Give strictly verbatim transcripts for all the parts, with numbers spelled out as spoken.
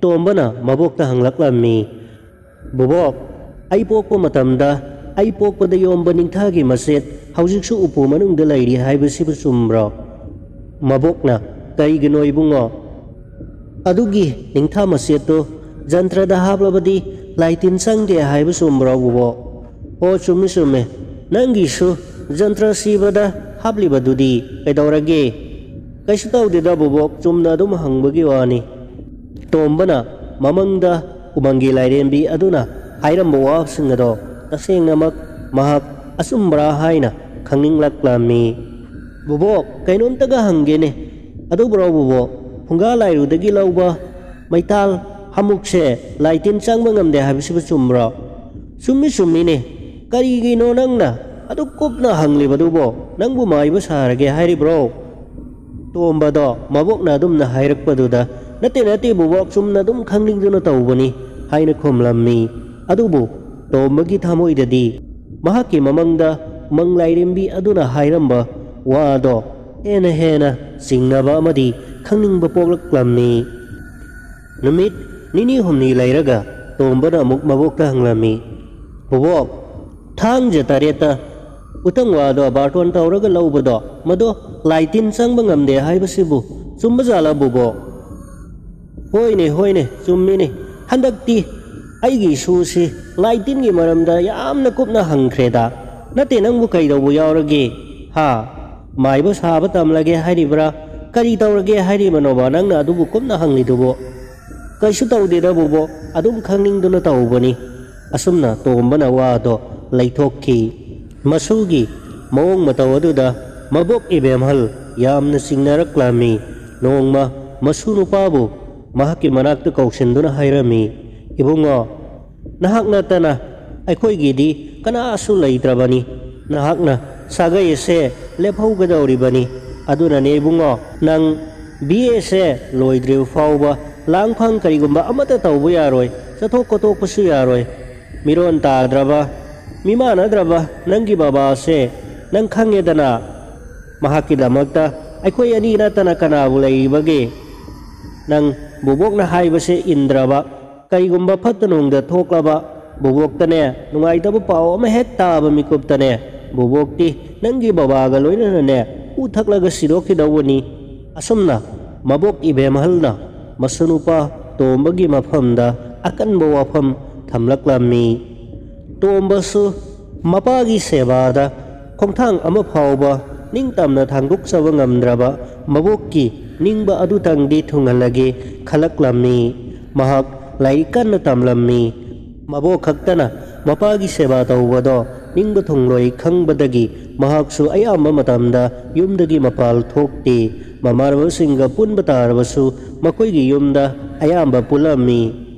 ꯇꯣꯝꯕꯅ ꯃꯕꯣꯛꯇ ꯍꯪꯂꯛꯂꯝꯃꯤ, "ꯕꯣꯕꯣꯛ, ꯑꯩ ꯄꯣꯛꯄ ꯃꯇꯝꯗ ꯑꯩ ꯄꯣꯛꯄꯗ ꯌꯣꯝꯕ ꯅꯤꯡꯊꯥꯒꯤ ꯃꯆꯦꯠ ꯍꯧꯖꯤꯛꯁꯨ ꯎꯄꯨ ꯃꯅꯨꯡꯗ ꯂꯩꯔꯤ ꯍꯥꯏꯕꯁꯤꯕꯨ ꯆꯨꯝꯕ꯭ꯔꯣ?" ꯃꯕꯣꯛꯅ, "ꯀꯔꯤꯒꯤꯅꯣ ꯏꯕꯨꯡꯉꯣ? ꯑꯗꯨꯒꯤ ꯅꯤꯡꯊꯥ ꯃꯆꯦꯠꯇꯨ ꯖꯟꯇ꯭ꯔꯗ ꯍꯥꯞꯂꯕꯗꯤ ꯂꯥꯏ ꯇꯤꯟ ꯆꯪꯗꯦ ꯍꯥꯏꯕ ꯆꯨꯝꯕ꯭ꯔꯣ, ꯕꯣꯕꯣꯛ?" "ꯑꯣ, ꯆꯨꯝꯃꯤ, ꯆꯨꯝꯃꯤ꯫ ꯅꯪꯒꯤꯁꯨ ꯖꯟꯇ꯭ꯔ ꯁꯤꯕꯗ ꯍꯥꯞꯂꯤꯕꯗꯨꯗꯤ ꯀꯩꯗꯧꯔꯒꯦ?" "ꯀꯩꯁꯨ ꯇꯧꯗꯦꯗ, ꯕꯣꯕꯣꯛ, ꯆꯨꯝꯅ ꯑꯗꯨꯝ ꯍꯪꯕꯒꯤ ꯋꯥꯅꯤ꯫" ꯇꯣꯝꯕꯅ ꯃꯃꯪꯗ ꯎꯃꯪꯒꯤ ꯂꯥꯏꯔꯦꯝꯕꯤ ꯑꯗꯨꯅ ꯍꯥꯏꯔꯝꯕ ꯋꯥꯁꯤꯡ ꯑꯗꯣ ꯇꯁꯦꯡꯅꯃꯛ ꯃꯍꯥꯛ ꯑꯆꯨꯝꯕ꯭ꯔꯥ ꯍꯥꯏꯅ ꯈꯪꯅꯤꯡꯂꯛꯂꯝꯃꯤ꯫ "ꯕꯣꯕꯣꯛ, ꯀꯩꯅꯣꯝꯇꯒ ꯍꯪꯒꯦꯅꯦ꯫ ꯑꯗꯨꯕꯨꯔꯣ ꯕꯣꯕꯣꯛ, ꯐꯨꯡꯒꯥ ꯂꯥꯏꯔꯨꯗꯒꯤ ꯂꯧꯕ ꯃꯩꯇꯥꯜ ꯍꯥꯃꯨꯛꯁꯦ ꯂꯥꯏ ꯇꯤꯟ ꯆꯪꯕ ꯉꯝꯗꯦ ꯍꯥꯏꯕꯁꯤꯕꯨ ꯆꯨꯝꯕ꯭ꯔꯣ?" "ꯆꯨꯝꯃꯤ ꯆꯨꯝꯃꯤꯅꯦ꯫ ꯀꯔꯤꯒꯤꯅꯣ ꯅꯪꯅ ꯑꯗꯨꯛ ꯀꯨꯞꯅ ꯍꯪꯂꯤꯕꯗꯨꯕꯣ? ꯅꯪꯕꯨ ꯃꯥꯏꯕ ꯁꯥꯔꯒꯦ ꯍꯥꯏꯔꯤꯕ꯭ꯔꯣ?" ꯇꯣꯝꯕꯗꯣ ꯃꯕꯣꯛꯅ ꯑꯗꯨꯝꯅ ꯍꯥꯏꯔꯛꯄꯗꯨꯗ, "ꯅꯠꯇꯦ ꯅꯠꯇꯦ ꯕꯣꯕꯣꯛ, ꯆꯨꯝꯅ ꯑꯗꯨꯝ ꯈꯪꯅꯤꯡꯗꯨꯅ ꯇꯧꯕꯅꯤ" ꯍꯥꯏꯅ ꯈꯨꯝꯂꯝꯃꯤ꯫ ꯑꯗꯨꯕꯨ ꯇꯣꯝꯕꯒꯤ ꯊꯃꯣꯏꯗꯗꯤ ꯃꯍꯥꯛꯀꯤ ꯃꯃꯪꯗ ꯎꯃꯪ ꯂꯥꯏꯔꯦꯝꯕꯤ ꯑꯗꯨꯅ ꯍꯥꯏꯔꯝꯕ ꯋꯥꯗꯣ ꯍꯦꯟꯅ ꯍꯦꯟꯅ ꯆꯤꯡꯅꯕ ꯑꯃꯗꯤ ꯈꯪꯅꯤꯡꯕ ꯄꯣꯛꯂꯛꯂꯝꯃꯤ꯫ ꯅꯨꯃꯤꯠ ꯅꯤꯅꯤ ꯍꯨꯝꯅꯤ ꯂꯩꯔꯒ ꯇꯣꯝꯕꯅ ꯑꯃꯨꯛ ꯃꯕꯣꯛꯇ ꯍꯪꯂꯝꯃꯤ, "ꯕꯣꯕꯣꯛ, ꯊꯥꯡꯖ ꯇꯔꯦꯠꯇ ꯎꯇꯪ ꯋꯥꯗꯣ ꯕꯥꯔꯇꯣꯟ ꯇꯧꯔꯒ ꯂꯧꯕꯗꯣ, ꯃꯗꯣ ꯂꯥꯏ ꯇꯤꯟ ꯆꯪꯕ ꯉꯝꯗꯦ ꯍꯥꯏꯕꯁꯤꯕꯨ ꯆꯨꯝꯕ ꯖꯥꯠꯂ ꯕꯣꯕꯣꯛ?" "ꯍꯣꯏꯅꯦ, ꯍꯣꯏꯅꯦ, ꯆꯨꯝꯃꯤꯅꯦ꯫ ꯍꯟꯗꯛꯇꯤ ꯑꯩꯒꯤ ꯏꯁꯨꯁꯤ ꯂꯥꯏ ꯇꯤꯟꯒꯤ ꯃꯔꯝꯗ ꯌꯥꯝꯅ ꯀꯨꯞꯅ ꯍꯪꯈ꯭ꯔꯦꯗ꯫ ꯅꯠꯇꯦ, ꯅꯪꯕꯨ ꯀꯩꯗꯧꯕ ꯌꯥꯎꯔꯒꯦ? ꯍꯥ? ꯃꯥꯏꯕ ꯁꯥꯕ ꯇꯝꯂꯒꯦ ꯍꯥꯏꯔꯤꯕ꯭ꯔꯥ? ꯀꯔꯤ ꯇꯧꯔꯒꯦ ꯍꯥꯏꯔꯤꯕꯅꯣꯕ ꯅꯪꯅ ꯑꯗꯨꯕꯨ ꯀꯨꯞꯅ ꯍꯪꯂꯤꯗꯨꯕꯨ?" "ꯀꯩꯁꯨ ꯇꯧꯗꯦꯗ ꯕꯣꯕꯣꯛ, ꯑꯗꯨꯝ ꯈꯪꯅꯤꯡꯗꯨꯅ ꯇꯧꯕꯅꯤ꯫" ꯑꯁꯨꯝꯅ ꯇꯣꯝꯕꯅ ꯋꯥꯗꯣ ꯂꯩꯊꯣꯛꯈꯤ꯫ ꯃꯁꯨꯒꯤ ꯃꯑꯣꯡ ꯃꯇꯧ ꯑꯗꯨꯗ ꯃꯕꯣꯛ ꯏꯕꯦꯝꯍꯜ ꯌꯥꯝꯅ ꯆꯤꯡꯅꯔꯛꯂꯝꯃꯤ꯫ ꯅꯣꯡꯃ ꯃꯁꯨ ꯅꯨꯄꯥꯕꯨ ꯃꯍꯥꯛꯀꯤ ꯃꯅꯥꯛꯇ ꯀꯧꯁꯤꯟꯗꯨꯅ ꯍꯥꯏꯔꯝꯃꯤ, "ꯏꯕꯨꯡꯉꯣ, ꯅꯍꯥꯛ ꯅꯠꯇꯅ ꯑꯩꯈꯣꯏꯒꯤꯗꯤ ꯀꯅꯥꯁꯨ ꯂꯩꯇ꯭ꯔꯕꯅꯤ꯫ ꯅꯍꯥꯛꯅ ꯁꯥꯒꯩ ꯑꯁꯦ ꯂꯦꯞꯍꯧꯒꯗꯧꯔꯤꯕꯅꯤ꯫ ꯑꯗꯨꯅꯅꯦ ꯏꯕꯨꯡꯉꯣ, ꯅꯪ ꯕꯤ ꯑꯦꯁꯦ ꯂꯣꯏꯗ꯭ꯔꯤꯕ ꯐꯥꯎꯕ ꯂꯥꯡ ꯐꯥꯡ ꯀꯔꯤꯒꯨꯝꯕ ꯑꯃꯠꯇ ꯇꯧꯕ ꯌꯥꯔꯣꯏ, ꯆꯠꯊꯣꯛ ꯈꯣꯠꯇꯣꯛꯄꯁꯨ ꯌꯥꯔꯣꯏ꯫ ꯃꯤꯔꯣꯟ ꯇꯥꯗ꯭ꯔꯕ, ꯃꯤꯃꯥꯟꯅꯗ꯭ꯔꯕ ꯅꯪꯒꯤ ꯕꯕꯥꯁꯦ ꯅꯪ ꯈꯪꯉꯦꯗꯅ꯫ ꯃꯍꯥꯛꯀꯤꯗꯃꯛꯇ ꯑꯩꯈꯣꯏ ꯑꯅꯤ ꯅꯠꯇꯅ ꯀꯅꯥꯕꯨ ꯂꯩꯔꯤꯕꯒꯦ?" ꯅꯪ ꯕꯣꯕꯣꯛꯅ ꯍꯥꯏꯕꯁꯦ ꯏꯟꯗ꯭ꯔꯕ, ꯀꯔꯤꯒꯨꯝꯕ ꯐꯠꯇ ꯅꯨꯡꯗ ꯊꯣꯛꯂꯕ, ꯕꯣꯕꯣꯛꯇꯅꯦ ꯅꯨꯡꯉꯥꯏꯇꯕ ꯄꯥꯎ ꯑꯃ ꯍꯦꯛ ꯇꯥꯕ ꯃꯤꯀꯨꯞꯇꯅꯦ, ꯕꯣꯕꯣꯛꯇꯤ ꯅꯪꯒꯤ ꯕꯕꯥꯒ ꯂꯣꯏꯅꯅꯅꯦ ꯎ ꯊꯛꯂꯒ ꯁꯤꯗꯣꯛꯈꯤꯗꯧꯕꯅꯤ꯫ ꯑꯁꯨꯝꯅ ꯃꯕꯣꯛ ꯏꯕꯦꯝꯍꯜꯅ ꯃꯁꯨꯅꯨꯄꯥ ꯇꯣꯝꯕꯒꯤ ꯃꯐꯝꯗ ꯑꯀꯟꯕ ꯋꯥꯐꯝ ꯊꯝꯂꯛꯂꯝꯃꯤ꯫ ꯇꯣꯝꯕꯁꯨ ꯃꯄꯥꯒꯤ ꯁꯦꯕꯥꯗ ꯈꯣꯡꯊꯥꯡ ꯑꯃ ꯐꯥꯎꯕ ꯅꯤꯡꯇꯝꯅ ꯊꯥꯡꯗꯣꯛꯆꯕ ꯉꯝꯗ꯭ꯔꯕ ꯃꯕꯣꯛꯀꯤ ꯅꯤꯡꯕ ꯑꯗꯨꯇꯪꯗꯤ ꯊꯨꯡꯍꯜꯂꯒꯦ ꯈꯜꯂꯛꯂꯝꯃꯤ꯫ ꯃꯍꯥꯛ ꯂꯥꯏꯔꯤꯛ ꯀꯟꯅ ꯇꯝꯂꯝꯃꯤ꯫ ꯃꯕꯣꯛ ꯈꯛꯇꯅ ꯃꯄꯥꯒꯤ ꯁꯦꯕꯥ ꯇꯧꯕꯗꯣ ꯅꯤꯡꯕ ꯊꯨꯡꯂꯣꯏ ꯈꯪꯕꯗꯒꯤ ꯃꯍꯥꯛꯁꯨ ꯑꯌꯥꯝꯕ ꯃꯇꯝꯗ ꯌꯨꯝꯗꯒꯤ ꯃꯄꯥꯜ ꯊꯣꯛꯇꯦ꯫ ꯃꯃꯥꯟꯅꯕꯁꯤꯡꯒ ꯄꯨꯟꯕ ꯇꯥꯔꯕꯁꯨ ꯃꯈꯣꯏꯒꯤ ꯌꯨꯝꯗ ꯑꯌꯥꯝꯕ ꯄꯨꯜꯂꯝꯃꯤ꯫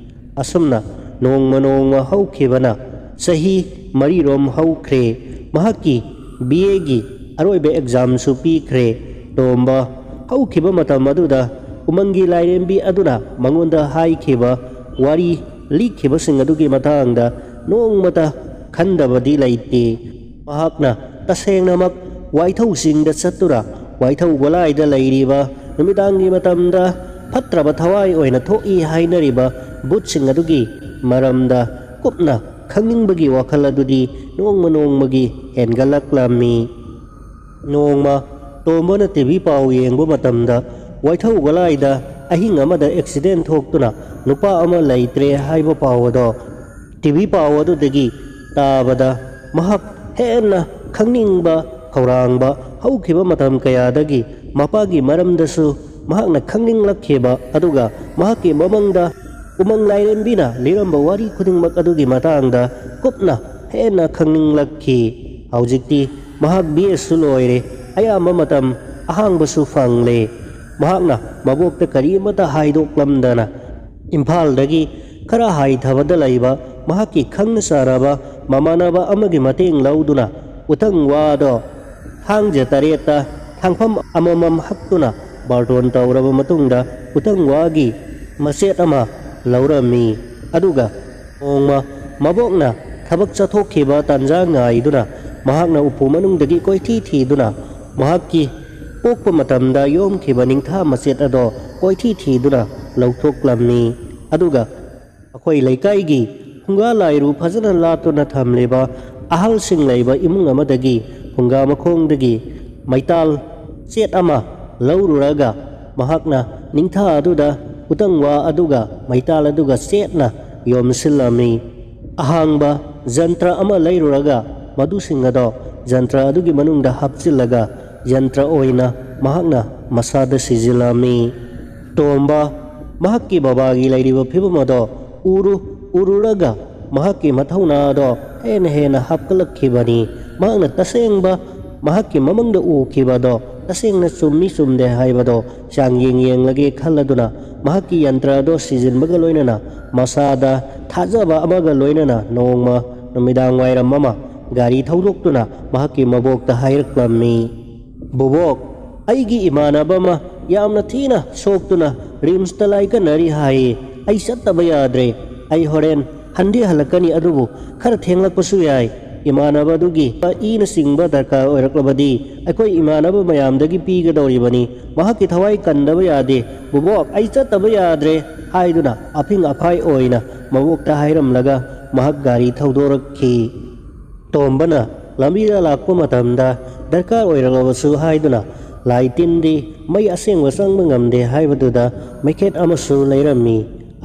ꯑꯁꯨꯝꯅ ꯅꯣꯡꯃ ꯅꯣꯡꯃ ꯍꯧꯈꯤꯕꯅ ꯆꯍꯤ ꯃꯔꯤꯔꯣꯝ ꯍꯧꯈ꯭ꯔꯦ꯫ ꯃꯍꯥꯛꯀꯤ ꯕꯤ ꯑꯦꯒꯤ ꯑꯔꯣꯏꯕ ꯑꯦꯛꯖꯥꯝꯁꯨ ꯄꯤꯈ꯭ꯔꯦ꯫ ꯇꯣꯝꯕ ꯍꯧꯈꯤꯕ ꯃꯇꯝ ꯑꯗꯨꯗ ꯎꯃꯪꯒꯤ ꯂꯥꯏꯔꯦꯝꯕꯤ ꯑꯗꯨꯅ ꯃꯉꯣꯟꯗ ꯍꯥꯏꯈꯤꯕ ꯋꯥꯔꯤ ꯂꯤꯈꯤꯕꯁꯤꯡ ꯑꯗꯨꯒꯤ ꯃꯇꯥꯡꯗ ꯅꯣꯡꯃꯇ ꯈꯟꯗꯕꯗꯤ ꯂꯩꯇꯦ꯫ ꯃꯍꯥꯛꯅ ꯇꯁꯦꯡꯅꯃꯛ ꯋꯥꯏꯊꯧ ꯆꯤꯡꯗ ꯆꯠꯇꯨꯅ ꯋꯥꯏꯊꯧ ꯒꯣꯂꯥꯏꯗ ꯂꯩꯔꯤꯕ ꯅꯨꯃꯤꯗꯥꯡꯒꯤ ꯃꯇꯝꯗ ꯐꯠꯇ꯭ꯔꯕ ꯊꯋꯥꯏ ꯑꯣꯏꯅ ꯊꯣꯛꯏ ꯍꯥꯏꯅꯔꯤꯕ ꯚꯨꯠꯁꯤꯡ ꯑꯗꯨꯒꯤ ꯃꯔꯝꯗ ꯀꯨꯞꯅ ꯈꯪꯅꯤꯡꯕꯒꯤ ꯋꯥꯈꯜ ꯑꯗꯨꯗꯤ ꯅꯣꯡꯃ ꯅꯣꯡꯃꯒꯤ ꯍꯦꯟꯒꯠꯂꯛꯂꯝꯃꯤ꯫ ꯅꯣꯡꯃ ꯇꯣꯝꯕꯅ ꯇꯤ ꯚꯤ ꯄꯥꯎ ꯌꯦꯡꯕ ꯃꯇꯝꯗ ꯋꯥꯏꯊꯧ ꯒꯣꯂꯥꯏꯗ ꯑꯍꯤꯡ ꯑꯃꯗ ꯑꯦꯛꯁꯤꯗꯦꯟ ꯊꯣꯛꯇꯨꯅ ꯅꯨꯄꯥ ꯑꯃ ꯂꯩꯇ꯭ꯔꯦ ꯍꯥꯏꯕ ꯄꯥꯎ ꯑꯗꯣ ꯇꯤ ꯚꯤ ꯄꯥꯎ ꯑꯗꯨꯗꯒꯤ ꯇꯥꯕꯗ ꯃꯍꯥꯛ ꯍꯦꯟꯅ ꯈꯪꯅꯤꯡꯕ ꯈꯧꯔꯥꯡꯕ ꯍꯧꯈꯤꯕ ꯃꯇꯝ ꯀꯌꯥꯗꯒꯤ ꯃꯄꯥꯒꯤ ꯃꯔꯝꯗꯁꯨ ꯃꯍꯥꯛꯅ ꯈꯪꯅꯤꯡꯂꯛꯈꯤꯕ ꯑꯗꯨꯒ ꯃꯍꯥꯛꯀꯤ ꯃꯃꯪꯗ ꯎꯃꯪ ꯂꯥꯏꯔꯦꯝꯕꯤꯅ ꯂꯤꯔꯝꯕ ꯋꯥꯔꯤ ꯈꯨꯗꯤꯡꯃꯛ ꯑꯗꯨꯒꯤ ꯃꯇꯥꯡꯗ ꯀꯨꯞꯅ ꯍꯦꯟꯅ ꯈꯪꯅꯤꯡꯂꯛꯈꯤ꯫ ꯍꯧꯖꯤꯛꯇꯤ ꯃꯍꯥꯛ ꯕꯤ ꯑꯦꯁꯨ ꯂꯣꯏꯔꯦ꯫ ꯑꯌꯥꯝꯕ ꯃꯇꯝ ꯑꯍꯥꯡꯕꯁꯨ ꯐꯪꯂꯦ꯫ ꯃꯍꯥꯛꯅ ꯃꯕꯣꯛꯇ ꯀꯔꯤꯃꯇ ꯍꯥꯏꯗꯣꯛꯂꯝꯗꯅ ꯏꯝꯐꯥꯜꯗꯒꯤ ꯈꯔ ꯍꯥꯏꯊꯕꯗ ꯂꯩꯕ ꯃꯍꯥꯛꯀꯤ ꯈꯪꯅ ꯆꯥꯟꯅꯕ ꯃꯃꯥꯟꯅꯕ ꯑꯃꯒꯤ ꯃꯇꯦꯡ ꯂꯧꯗꯨꯅ ꯎꯇꯪ ꯋꯥꯗꯣ ꯊꯥꯡꯖ ꯇꯔꯦꯠꯇ ꯊꯥꯡꯐꯝ ꯑꯃꯃꯝ ꯍꯛꯇꯨꯅ ꯕꯥꯔꯇꯣꯟ ꯇꯧꯔꯕ ꯃꯇꯨꯡꯗ ꯎꯇꯪ ꯋꯥꯒꯤ ꯃꯆꯦꯠ ꯑꯃ ꯂꯧꯔꯝꯃꯤ꯫ ꯑꯗꯨꯒ ꯅꯣꯡꯃ ꯃꯕꯣꯛꯅ ꯊꯕꯛ ꯆꯠꯊꯣꯛꯈꯤꯕ ꯇꯥꯟꯖꯥ ꯉꯥꯏꯗꯨꯅ ꯃꯍꯥꯛꯅ ꯎꯄꯨ ꯃꯅꯨꯡꯗꯒꯤ ꯀꯣꯏꯊꯤ ꯊꯤꯗꯨꯅ ꯃꯍꯥꯛꯀꯤ ꯄꯣꯛꯄ ꯃꯇꯝꯗ ꯌꯣꯝꯈꯤꯕ ꯅꯤꯡꯊꯥ ꯃꯆꯦꯠ ꯑꯗꯣ ꯀꯣꯏꯊꯤ ꯊꯤꯗꯨꯅ ꯂꯧꯊꯣꯛꯂꯝꯃꯤ꯫ ꯑꯗꯨꯒ ꯑꯩꯈꯣꯏ ꯂꯩꯀꯥꯏꯒꯤ ꯐꯨꯡꯒꯥ ꯂꯥꯏꯔꯨ ꯐꯖꯅ ꯂꯥꯠꯇꯨꯅ ꯊꯝꯂꯤꯕ ꯑꯍꯜꯁꯤꯡ ꯂꯩꯕ ꯏꯃꯨꯡ ꯑꯃꯗꯒꯤ ꯐꯨꯡꯒꯥ ꯃꯈꯣꯡꯗꯒꯤ ꯃꯩꯇꯥꯜ ꯆꯦꯠ ꯑꯃ ꯂꯧꯔꯨꯔꯒ ꯃꯍꯥꯛꯅ ꯅꯤꯡꯊꯥ ꯑꯗꯨꯗ ꯎꯇꯪ ꯋꯥ ꯑꯗꯨꯒ ꯃꯩꯇꯥꯜ ꯑꯗꯨꯒ ꯆꯦꯠꯅ ꯌꯣꯝꯁꯤꯜꯂꯝꯃꯤ꯫ ꯑꯍꯥꯡꯕ ꯖꯟꯇ꯭ꯔ ꯑꯃ ꯂꯩꯔꯨꯔꯒ ꯃꯗꯨꯁꯤꯡ ꯑꯗꯣ ꯖꯟꯇ꯭ꯔ ꯑꯗꯨꯒꯤ ꯃꯅꯨꯡꯗ ꯍꯥꯞꯆꯤꯜꯂꯒ ꯖꯟꯇ꯭ꯔ ꯑꯣꯏꯅ ꯃꯍꯥꯛꯅ ꯃꯁꯥꯗ ꯁꯤꯖꯤꯜꯂꯝꯃꯤ꯫ ꯇꯣꯝꯕ ꯃꯍꯥꯛꯀꯤ ꯕꯕꯥꯒꯤ ꯂꯩꯔꯤꯕ ꯐꯤꯕꯝ ꯑꯗꯣ ꯎꯔꯨ ꯎꯔꯨꯔꯒ ꯃꯍꯥꯛꯀꯤ ꯃꯊꯧꯅꯥ ꯑꯗꯣ ꯍꯦꯟꯅ ꯍꯦꯟꯅ ꯍꯥꯞꯀꯠꯂꯛꯈꯤꯕꯅꯤ꯫ ꯃꯍꯥꯛꯅ ꯇꯁꯦꯡꯕ ꯃꯍꯥꯛꯀꯤ ꯃꯃꯪꯗ ꯎꯈꯤꯕ ꯑꯗꯣ ꯇꯁꯦꯡꯅ ꯆꯨꯝꯃꯤ ꯆꯨꯝꯗꯦ ꯍꯥꯏꯕꯗꯣ ꯆꯥꯡꯌꯦꯡ ꯌꯦꯡꯂꯒꯦ ꯈꯜꯂꯗꯨꯅ ꯃꯍꯥꯛꯀꯤ ꯌꯟꯇ꯭ꯔ ꯑꯗꯣ ꯁꯤꯖꯤꯟꯕꯒ ꯂꯣꯏꯅꯅ ꯃꯁꯥꯗ ꯊꯥꯖꯕ ꯑꯃꯒ ꯂꯣꯏꯅꯅ ꯅꯣꯡꯃ ꯅꯨꯃꯤꯗꯥꯡ ꯋꯥꯏꯔꯝ ꯑꯃ ꯒꯥꯔꯤ ꯊꯧꯗꯣꯛꯇꯨꯅ ꯃꯍꯥꯛꯀꯤ ꯃꯕꯣꯛꯇ ꯍꯥꯏꯔꯛꯂꯝꯃꯤ, "ꯕꯣꯕꯣꯛ, ꯑꯩꯒꯤ ꯏꯃꯥꯟꯅꯕ ꯑꯃ ꯌꯥꯝꯅ ꯊꯤꯅ ꯁꯣꯛꯇꯨꯅ ꯔꯤꯝꯁꯇ ꯂꯥꯏꯀꯠꯅꯔꯤ ꯍꯥꯏꯌꯦ꯫ ꯑꯩ ꯆꯠꯇꯕ ꯌꯥꯗ꯭ꯔꯦ꯫ ꯑꯩ ꯍꯣꯔꯦꯟ ꯍꯟꯗꯤ ꯍꯜꯂꯛꯀꯅꯤ, ꯑꯗꯨꯕꯨ ꯈꯔ ꯊꯦꯡꯂꯛꯄꯁꯨ ꯌꯥꯏ꯫ ꯏꯃꯥꯟꯅꯕꯗꯨꯒꯤ ꯏꯅꯆꯤꯡꯕ ꯗꯔꯀꯥꯔ ꯑꯣꯏꯔꯛꯂꯕꯗꯤ ꯑꯩꯈꯣꯏ ꯏꯃꯥꯟꯅꯕ ꯃꯌꯥꯝꯗꯒꯤ ꯄꯤꯒꯗꯧꯔꯤꯕꯅꯤ꯫ ꯃꯍꯥꯛꯀꯤ ꯊꯋꯥꯏ ꯀꯟꯗꯕ ꯌꯥꯗꯦ꯫ ꯕꯣꯕꯣꯛ, ꯑꯩ ꯆꯠꯇꯕ ꯌꯥꯗ꯭ꯔꯦ" ꯍꯥꯏꯗꯨꯅ ꯑꯐꯤꯡ ꯑꯐꯥꯏ ꯑꯣꯏꯅ ꯃꯕꯣꯛꯇ ꯍꯥꯏꯔꯝꯂꯒ ꯃꯍꯥꯛ ꯒꯥꯔꯤ ꯊꯧꯗꯣꯔꯛꯈꯤ꯫ ꯇꯣꯝꯕꯅ ꯂꯝꯕꯤꯗ ꯂꯥꯛꯄ ꯃꯇꯝꯗ ꯗꯔꯀꯥꯔ ꯑꯣꯏꯔꯛꯂꯕꯁꯨ ꯍꯥꯏꯗꯨꯅ ꯂꯥꯏ ꯇꯤꯟꯗꯤ ꯃꯩ ꯑꯁꯦꯡꯕ ꯆꯪꯕ ꯉꯝꯗꯦ ꯍꯥꯏꯕꯗꯨꯗ ꯃꯩꯈꯦꯠ ꯑꯃꯁꯨ ꯂꯩꯔꯝꯃꯤ꯫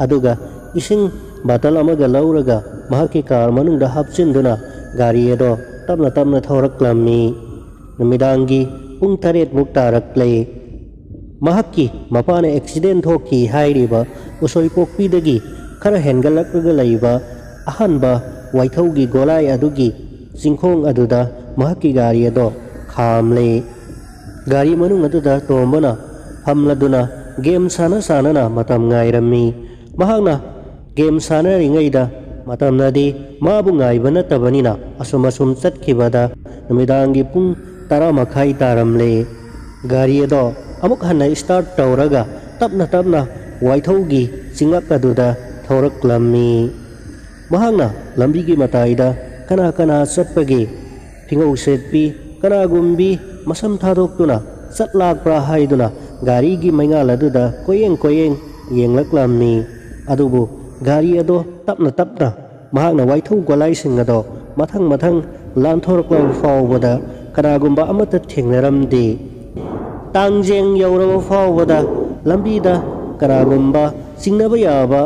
ꯑꯗꯨꯒ ꯏꯁꯤꯡ ꯕꯥꯇꯜ ꯑꯃꯒ ꯂꯧꯔꯒ ꯃꯍꯥꯛꯀꯤ ꯀꯥꯔ ꯃꯅꯨꯡꯗ ꯍꯥꯞꯆꯤꯟꯗꯨꯅ ꯒꯥꯔꯤ ꯑꯗꯣ ꯇꯞꯅ ꯇꯞꯅ ꯊꯧꯔꯛꯂꯝꯃꯤ꯫ ꯅꯨꯃꯤꯗꯥꯡꯒꯤ ꯄꯨꯡ ꯇꯔꯦꯠꯃꯨꯛ ꯇꯥꯔꯛꯂꯦ꯫ ꯃꯍꯥꯛꯀꯤ ꯃꯄꯥꯅ ꯑꯦꯛꯁꯤꯗꯦꯟ ꯊꯣꯛꯈꯤ ꯍꯥꯏꯔꯤꯕ ꯎꯁꯣꯏꯄꯣꯛꯄꯤꯗꯒꯤ ꯈꯔ ꯍꯦꯟꯒꯠꯂꯛꯂꯒ ꯂꯩꯕ ꯑꯍꯥꯟꯕ ꯋꯥꯏꯊꯧꯒꯤ ꯒꯣꯂꯥꯏ ꯑꯗꯨꯒꯤ ꯆꯤꯡꯈꯣꯡ ꯑꯗꯨꯗ ꯃꯍꯥꯛꯀꯤ ꯒꯥꯔꯤ ꯑꯗꯣ ꯈꯥꯝꯂꯦ꯫ ꯒꯥꯔꯤ ꯃꯅꯨꯡ ꯑꯗꯨꯗ ꯇꯣꯝꯕꯅ ꯐꯝꯂꯗꯨꯅ ꯒꯦꯝ ꯁꯥꯟꯅ ꯁꯥꯟꯅꯅ ꯃꯇꯝ ꯉꯥꯏꯔꯝꯃꯤ꯫ ꯃꯍꯥꯛꯅ ꯒꯦꯝ ꯁꯥꯟꯅꯔꯤꯉꯩꯗ ꯃꯇꯝꯅꯗꯤ ꯃꯥꯕꯨ ꯉꯥꯏꯕ ꯅꯠꯇꯕꯅꯤꯅ ꯑꯁꯨꯝ ꯑꯁꯨꯝ ꯆꯠꯈꯤꯕꯗ ꯅꯨꯃꯤꯗꯥꯡꯒꯤ ꯄꯨꯡ ꯇꯔꯥ ꯃꯈꯥꯏ ꯇꯥꯔꯝꯂꯦ꯫ ꯒꯥꯔꯤ ꯑꯗꯣ ꯑꯃꯨꯛ ꯍꯟꯅ ꯁ꯭ꯇꯥꯔꯠ ꯇꯧꯔꯒ ꯇꯞꯅ ꯇꯞꯅ ꯋꯥꯏꯊꯧꯒꯤ ꯆꯤꯡꯂꯛ ꯑꯗꯨꯗ ꯊꯧꯔꯛꯂꯝꯃꯤ꯫ ꯃꯍꯥꯛꯅ ꯂꯝꯕꯤꯒꯤ ꯃꯇꯥꯏꯗ ꯀꯅꯥ ꯀꯅꯥ ꯆꯠꯄꯒꯦ? ꯐꯤꯉꯧ ꯁꯦꯠꯄꯤ ꯀꯅꯥꯒꯨꯝꯕꯤ ꯃꯁꯝ ꯊꯥꯗꯣꯛꯇꯨꯅ ꯆꯠꯂꯥꯛꯄ꯭ꯔꯥ ꯍꯥꯏꯗꯨꯅ ꯒꯥꯔꯤꯒꯤ ꯃꯩꯉꯥꯜ ꯑꯗꯨꯗ ꯀꯣꯏꯌꯦꯡ ꯀꯣꯏꯌꯦꯡ ꯌꯦꯡꯂꯛꯂꯝꯃꯤ꯫ ꯑꯗꯨꯕꯨ ꯒꯥꯔꯤ ꯑꯗꯣ ꯇꯞꯅ ꯇꯞꯅ ꯃꯍꯥꯛꯅ ꯋꯥꯏꯊꯧ ꯒꯣꯂꯥꯏꯁꯤꯡ ꯑꯗꯣ ꯃꯊꯪ ꯃꯊꯪ ꯂꯥꯟꯊꯣꯔꯛꯂꯕ ꯐꯥꯎꯕꯗ ꯀꯅꯥꯒꯨꯝꯕ ꯑꯃꯠꯇ ꯊꯦꯡꯅꯔꯝꯗꯦ꯫ ꯇꯥꯡꯖꯦꯡ ꯌꯧꯔꯕ ꯐꯥꯎꯕꯗ ꯂꯝꯕꯤꯗ ꯀꯅꯥꯒꯨꯝꯕ ꯆꯤꯡꯅꯕ ꯌꯥꯕ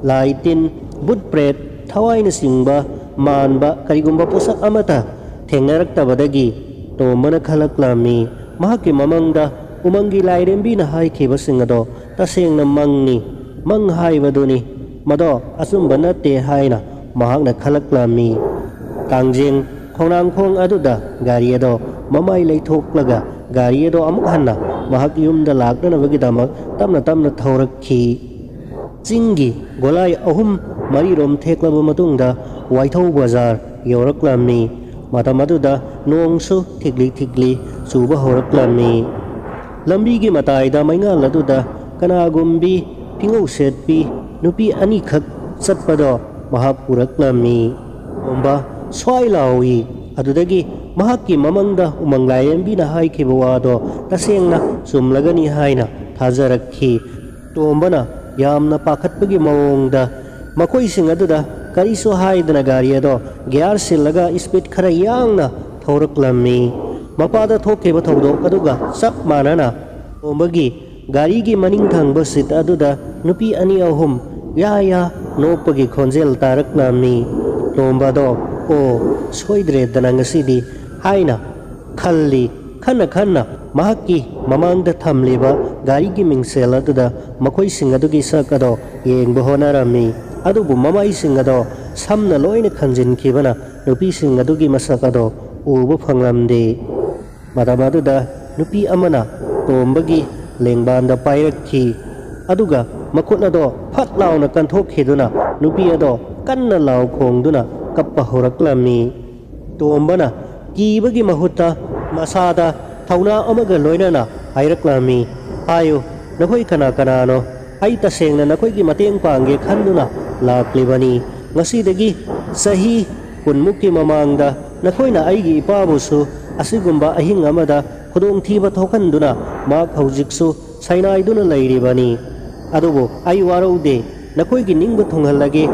ꯂꯥꯏ ꯇꯤꯟ, ꯕꯨꯠ ꯄ꯭ꯔꯦꯠ, ꯊꯋꯥꯏꯅꯆꯤꯡꯕ ꯃꯥꯟꯕ ꯀꯔꯤꯒꯨꯝꯕ ꯄꯣꯠꯁꯛ ꯑꯃꯠꯇ ꯊꯦꯡꯅꯔꯛꯇꯕꯗꯒꯤ ꯇꯣꯝꯕꯅ ꯈꯜꯂꯛꯂꯝꯃꯤ, ꯃꯍꯥꯛꯀꯤ ꯃꯃꯪꯗ ꯎꯃꯪꯒꯤ ꯂꯥꯏꯔꯦꯝꯕꯤꯅ ꯍꯥꯏꯈꯤꯕꯁꯤꯡ ꯑꯗꯣ ꯇꯁꯦꯡꯅ ꯃꯪꯅꯤ, ꯃꯪ ꯍꯥꯏꯕꯗꯨꯅꯤ, ꯃꯗꯣ ꯑꯆꯨꯝꯕ ꯅꯠꯇꯦ ꯍꯥꯏꯅ ꯃꯍꯥꯛꯅ ꯈꯜꯂꯛꯂꯝꯃꯤ꯫ ꯇꯥꯡꯖꯦꯡ ꯈꯣꯡꯅꯥꯡꯈꯣꯡ ꯑꯗꯨꯗ ꯒꯥꯔꯤ ꯑꯗꯣ ꯃꯃꯥꯏ ꯂꯩꯊꯣꯛꯂꯒ ꯒꯥꯔꯤ ꯑꯗꯣ ꯑꯃꯨꯛ ꯍꯟꯅ ꯃꯍꯥꯛ ꯌꯨꯝꯗ ꯂꯥꯛꯅꯅꯕꯒꯤꯗꯃꯛ ꯇꯞꯅ ꯇꯞꯅ ꯊꯧꯔꯛꯈꯤ꯫ ꯆꯤꯡꯒꯤ ꯒꯣꯂꯥꯏ ꯑꯍꯨꯝ ꯃꯔꯤꯔꯣꯝ ꯊꯦꯛꯂꯕ ꯃꯇꯨꯡꯗ ꯋꯥꯏꯊꯧ ꯕꯖꯥꯔ ꯌꯧꯔꯛꯂꯝꯃꯤ꯫ ꯃꯇꯝ ꯑꯗꯨꯗ ꯅꯣꯡꯁꯨ ꯊꯤꯛꯂꯤ ꯊꯤꯛꯂꯤ ꯆꯨꯕ ꯍꯧꯔꯛꯂꯝꯃꯤ꯫ ꯂꯝꯕꯤꯒꯤ ꯃꯇꯥꯏꯗ ꯃꯩꯉꯥꯜ ꯑꯗꯨꯗ ꯀꯅꯥꯒꯨꯝꯕꯤ ꯐꯤꯉꯧ ꯁꯦꯠꯄꯤ ꯅꯨꯄꯤ ꯑꯅꯤꯈꯛ ꯆꯠꯄꯗꯣ ꯃꯍꯥꯛ ꯎꯔꯛꯂꯝꯃꯤ꯫ ꯇꯣꯝꯕ ꯁ꯭ꯋꯥꯏ ꯂꯥꯎꯏ꯫ ꯑꯗꯨꯗꯒꯤ ꯃꯍꯥꯛꯀꯤ ꯃꯃꯪꯗ ꯎꯃꯪ ꯂꯥꯏꯔꯦꯝꯕꯤꯅ ꯍꯥꯏꯈꯤꯕ ꯋꯥꯗꯣ ꯇꯁꯦꯡꯅ ꯆꯨꯝꯂꯒꯅꯤ ꯍꯥꯏꯅ ꯊꯥꯖꯔꯛꯈꯤ꯫ ꯇꯣꯝꯕꯅ ꯌꯥꯝꯅ ꯄꯥꯈꯠꯄꯒꯤ ꯃꯑꯣꯡꯗ ꯃꯈꯣꯏꯁꯤꯡ ꯑꯗꯨꯗ ꯀꯔꯤꯁꯨ ꯍꯥꯏꯗꯅ ꯒꯥꯔꯤ ꯑꯗꯣ ꯒꯤꯌꯥꯔ ꯁꯤꯜꯂꯒ ꯁ꯭ꯄꯤꯗ ꯈꯔ ꯌꯥꯡꯅ ꯊꯧꯔꯛꯂꯝꯃꯤ꯫ ꯃꯄꯥꯗ ꯊꯣꯛꯈꯤꯕ ꯊꯧꯗꯣꯛ ꯑꯗꯨꯒ ꯆꯞ ꯃꯥꯟꯅꯅ ꯇꯣꯝꯕꯒꯤ ꯒꯥꯔꯤꯒꯤ ꯃꯅꯤꯡ ꯊꯪꯕ ꯁꯤꯠ ꯑꯗꯨꯗ ꯅꯨꯄꯤ ꯑꯅꯤ ꯑꯍꯨꯝ ꯌꯥ ꯌꯥ ꯅꯣꯛꯄꯒꯤ ꯈꯣꯟꯖꯦꯜ ꯇꯥꯔꯛꯂꯝꯃꯤ꯫ ꯇꯣꯝꯕꯗꯣ, "ꯑꯣ, ꯁꯣꯏꯗ꯭ꯔꯦꯗꯅ ꯉꯁꯤꯗꯤ" ꯍꯥꯏꯅ ꯈꯜꯂꯤ꯫ ꯈꯟꯅ ꯈꯟꯅ ꯃꯍꯥꯛꯀꯤ ꯃꯃꯥꯡꯗ ꯊꯝꯂꯤꯕ ꯒꯥꯔꯤꯒꯤ ꯃꯤꯡꯁꯦꯜ ꯑꯗꯨꯗ ꯃꯈꯣꯏꯁꯤꯡ ꯑꯗꯨꯒꯤ ꯁꯛ ꯑꯗꯣ ꯌꯦꯡꯕ ꯍꯣꯠꯅꯔꯝꯃꯤ꯫ ꯑꯗꯨꯕꯨ ꯃꯃꯥꯏꯁꯤꯡ ꯑꯗꯣ ꯁꯝꯅ ꯂꯣꯏꯅ ꯈꯟꯖꯤꯟꯈꯤꯕꯅ ꯅꯨꯄꯤꯁꯤꯡ ꯑꯗꯨꯒꯤ ꯃꯁꯛ ꯑꯗꯣ ꯎꯕ ꯐꯪꯂꯝꯗꯦ꯫ ꯃꯇꯝ ꯑꯗꯨꯗ ꯅꯨꯄꯤ ꯑꯃꯅ ꯇꯣꯝꯕꯒꯤ ꯂꯦꯡꯕꯥꯟꯗ ꯄꯥꯏꯔꯛꯈꯤ꯫ ꯑꯗꯨꯒ ꯃꯈꯨꯠ ꯑꯗꯣ ꯐꯠ ꯂꯥꯎꯅ ꯀꯟꯊꯣꯛꯈꯤꯗꯨꯅ ꯅꯨꯄꯤ ꯑꯗꯣ ꯀꯟꯅ ꯂꯥꯎ ꯈꯣꯡꯗꯨꯅ ꯀꯞꯄ ꯍꯧꯔꯛꯂꯝꯃꯤ꯫ ꯇꯣꯝꯕꯅ ꯀꯤꯕꯒꯤ ꯃꯍꯨꯠꯇ ꯃꯁꯥꯗ ꯊꯧꯅꯥ ꯑꯃꯒ ꯂꯣꯏꯅꯅ ꯍꯥꯏꯔꯛꯂꯝꯃꯤ, "ꯍꯥꯏꯌꯨ, ꯅꯈꯣꯏ ꯀꯅꯥ ꯀꯅꯥꯅꯣ? ꯑꯩ ꯇꯁꯦꯡꯅ ꯅꯈꯣꯏꯒꯤ ꯃꯇꯦꯡ ꯄꯥꯡꯒꯦ ꯈꯟꯗꯨꯅ ꯂꯥꯛꯂꯤꯕꯅꯤ꯫ ꯉꯁꯤꯗꯒꯤ ꯆꯍꯤ ꯀꯨꯟꯃꯨꯛꯀꯤ ꯃꯃꯥꯡꯗ ꯅꯈꯣꯏꯅ ꯑꯩꯒꯤ ꯏꯄꯥꯕꯨꯁꯨ ꯑꯁꯤꯒꯨꯝꯕ ꯑꯍꯤꯡ ꯑꯃꯗ ꯈꯨꯗꯣꯡꯊꯤꯕ ꯊꯣꯛꯍꯟꯗꯨꯅ ꯃꯍꯥꯛ ꯍꯧꯖꯤꯛꯁꯨ ꯁꯥꯏꯅꯥꯏꯗꯨꯅ ꯂꯩꯔꯤꯕꯅꯤ꯫ ꯑꯗꯨꯕꯨ ꯑꯩ ꯋꯥꯔꯧꯗꯦ, ꯅꯈꯣꯏꯒꯤ ꯅꯤꯡꯕ ꯊꯨꯡꯍꯜꯂꯒꯦ꯫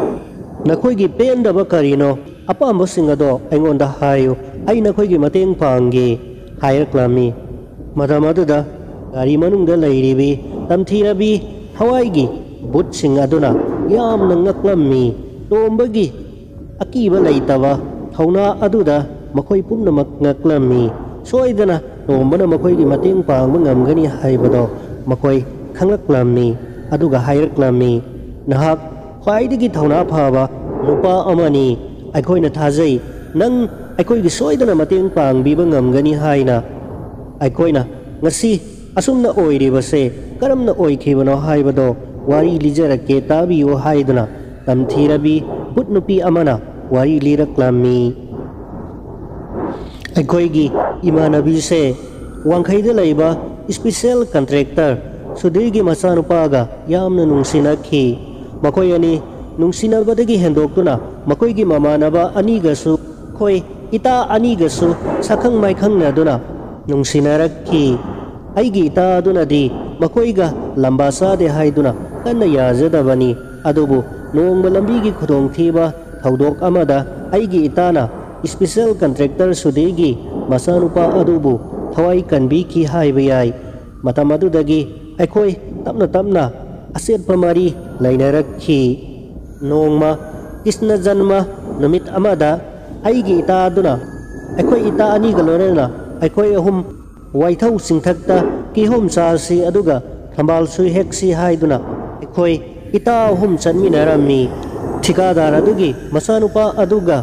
ꯅꯈꯣꯏꯒꯤ ꯄꯦꯟꯗꯕ ꯀꯔꯤꯅꯣ? ꯑꯄꯥꯝꯕꯁꯤꯡ ꯑꯗꯣ ꯑꯩꯉꯣꯟꯗ ꯍꯥꯏꯌꯨ, ꯑꯩ ꯅꯈꯣꯏꯒꯤ ꯃꯇꯦꯡ ꯄꯥꯡꯒꯦ" ꯍꯥꯏꯔꯛꯂꯝꯃꯤ꯫ ꯃꯇꯝ ꯑꯗꯨꯗ ꯒꯥꯔꯤ ꯃꯅꯨꯡꯗ ꯂꯩꯔꯤꯕꯤ ꯇꯝꯊꯤꯔꯕꯤ ꯊꯋꯥꯏꯒꯤ ꯚꯨꯠꯁꯤꯡ ꯑꯗꯨꯅ ꯌꯥꯝꯅ ꯉꯛꯂꯝꯃꯤ꯫ ꯇꯣꯝꯕꯒꯤ ꯑꯀꯤꯕ ꯂꯩꯇꯕ ꯊꯧꯅꯥ ꯑꯗꯨꯗ ꯃꯈꯣꯏ ꯄꯨꯝꯅꯃꯛ ꯉꯛꯂꯝꯃꯤ꯫ ꯁꯣꯏꯗꯅ ꯇꯣꯝꯕꯅ ꯃꯈꯣꯏꯒꯤ ꯃꯇꯦꯡ ꯄꯥꯡꯕ ꯉꯝꯒꯅꯤ ꯍꯥꯏꯕꯗꯣ ꯃꯈꯣꯏ ꯈꯪꯂꯛꯂꯝꯃꯤ꯫ ꯑꯗꯨꯒ ꯍꯥꯏꯔꯛꯂꯝꯃꯤ, "ꯅꯍꯥꯛ ꯈ꯭ꯋꯥꯏꯗꯒꯤ ꯊꯧꯅꯥ ꯐꯕ ꯅꯨꯄꯥ ꯑꯃꯅꯤ꯫ ꯑꯩꯈꯣꯏꯅ ꯊꯥꯖꯩ, ꯅꯪ ꯑꯩꯈꯣꯏꯒꯤ ꯁꯣꯏꯗꯅ ꯃꯇꯦꯡ ꯄꯥꯡꯕꯤꯕ ꯉꯝꯒꯅꯤ ꯍꯥꯏꯅ꯫ ꯑꯩꯈꯣꯏꯅ ꯉꯁꯤ ꯑꯁꯨꯝꯅ ꯑꯣꯏꯔꯤꯕꯁꯦ ꯀꯔꯝꯅ ꯑꯣꯏꯈꯤꯕꯅꯣ ꯍꯥꯏꯕꯗꯣ ꯋꯥꯔꯤ ꯂꯤꯖꯔꯛꯀꯦ, ꯇꯥꯕꯤꯌꯨ" ꯍꯥꯏꯗꯨꯅ ꯇꯝꯊꯤꯔꯕꯤ ꯚꯨꯠ ꯅꯨꯄꯤ ꯑꯃꯅ ꯋꯥꯔꯤ ꯂꯤꯔꯛꯂꯝꯃꯤ꯫ ꯑꯩꯈꯣꯏꯒꯤ ꯏꯃꯥꯟꯅꯕꯤꯁꯦ ꯋꯥꯡꯈꯩꯗ ꯂꯩꯕ ꯏꯁꯄꯤꯁꯦꯜ ꯀꯟꯇ꯭ꯔꯦꯛꯇꯔ ꯁꯨꯙꯤꯔꯒꯤ ꯃꯆꯥꯅꯨꯄꯥꯒ ꯌꯥꯝꯅ ꯅꯨꯡꯁꯤꯅꯈꯤ꯫ ꯃꯈꯣꯏ ꯑꯅꯤ ꯅꯨꯡꯁꯤꯅꯕꯗꯒꯤ ꯍꯦꯟꯗꯣꯛꯇꯨꯅ ꯃꯈꯣꯏꯒꯤ ꯃꯃꯥꯟꯅꯕ ꯑꯅꯤꯒꯁꯨ, ꯑꯩꯈꯣꯏ ꯏꯇꯥ ꯑꯅꯤꯒꯁꯨ ꯁꯛꯈꯪ ꯃꯥꯏꯈꯪꯅꯗꯨꯅ ꯅꯨꯡꯁꯤꯅꯔꯛꯈꯤ꯫ ꯑꯩꯒꯤ ꯏꯇꯥ ꯑꯗꯨꯅꯗꯤ ꯃꯈꯣꯏꯒ ꯂꯝꯕꯥ ꯆꯥꯗꯦ ꯍꯥꯏꯗꯨꯅ ꯀꯟꯅ ꯌꯥꯖꯗꯕꯅꯤ꯫ ꯑꯗꯨꯕꯨ ꯅꯣꯡꯃ ꯂꯝꯕꯤꯒꯤ ꯈꯨꯗꯣꯡꯊꯤꯕ ꯊꯧꯗꯣꯛ ꯑꯃꯗ ꯑꯩꯒꯤ ꯏꯇꯥꯅ ꯏꯁꯄꯤꯁꯦꯜ ꯀꯟꯇ꯭ꯔꯦꯛꯇꯔ ꯁꯨꯙꯤꯔꯒꯤ ꯃꯆꯥꯅꯨꯄꯥ ꯑꯗꯨꯕꯨ ꯊꯋꯥꯏ ꯀꯟꯕꯤꯈꯤ ꯍꯥꯏꯕ ꯌꯥꯏ꯫ ꯃꯇꯝ ꯑꯗꯨꯗꯒꯤ ꯑꯩꯈꯣꯏ ꯇꯞꯅ ꯇꯞꯅ ꯑꯆꯦꯠꯄ ꯃꯔꯤ ꯂꯩꯅꯔꯛꯈꯤ꯫ ꯅꯣꯡꯃ ꯀ꯭ꯔꯤꯁꯅ ꯖꯟꯃ ꯅꯨꯃꯤꯠ ꯑꯃꯗ ꯑꯩꯒꯤ ꯏꯇꯥ ꯑꯗꯨꯅ ꯑꯩꯈꯣꯏ ꯏꯇꯥ ꯑꯅꯤꯒ ꯂꯣꯏꯅꯅ ꯑꯩꯈꯣꯏ ꯑꯍꯨꯝ ꯋꯥꯏꯊꯧ ꯆꯤꯡꯊꯛꯇ ꯀꯤꯍꯣꯝ ꯆꯥꯁꯤ ꯑꯗꯨꯒ ꯊꯝꯕꯥꯜꯁꯨ ꯍꯦꯛꯁꯤ ꯍꯥꯏꯗꯨꯅ ꯑꯩꯈꯣꯏ ꯏꯇꯥ ꯑꯍꯨꯝ ꯆꯠꯃꯤꯟꯅꯔꯝꯃꯤ꯫ ꯊꯤꯀꯥꯗꯥꯔ ꯑꯗꯨꯒꯤ ꯃꯆꯥꯅꯨꯄꯥ ꯑꯗꯨꯒ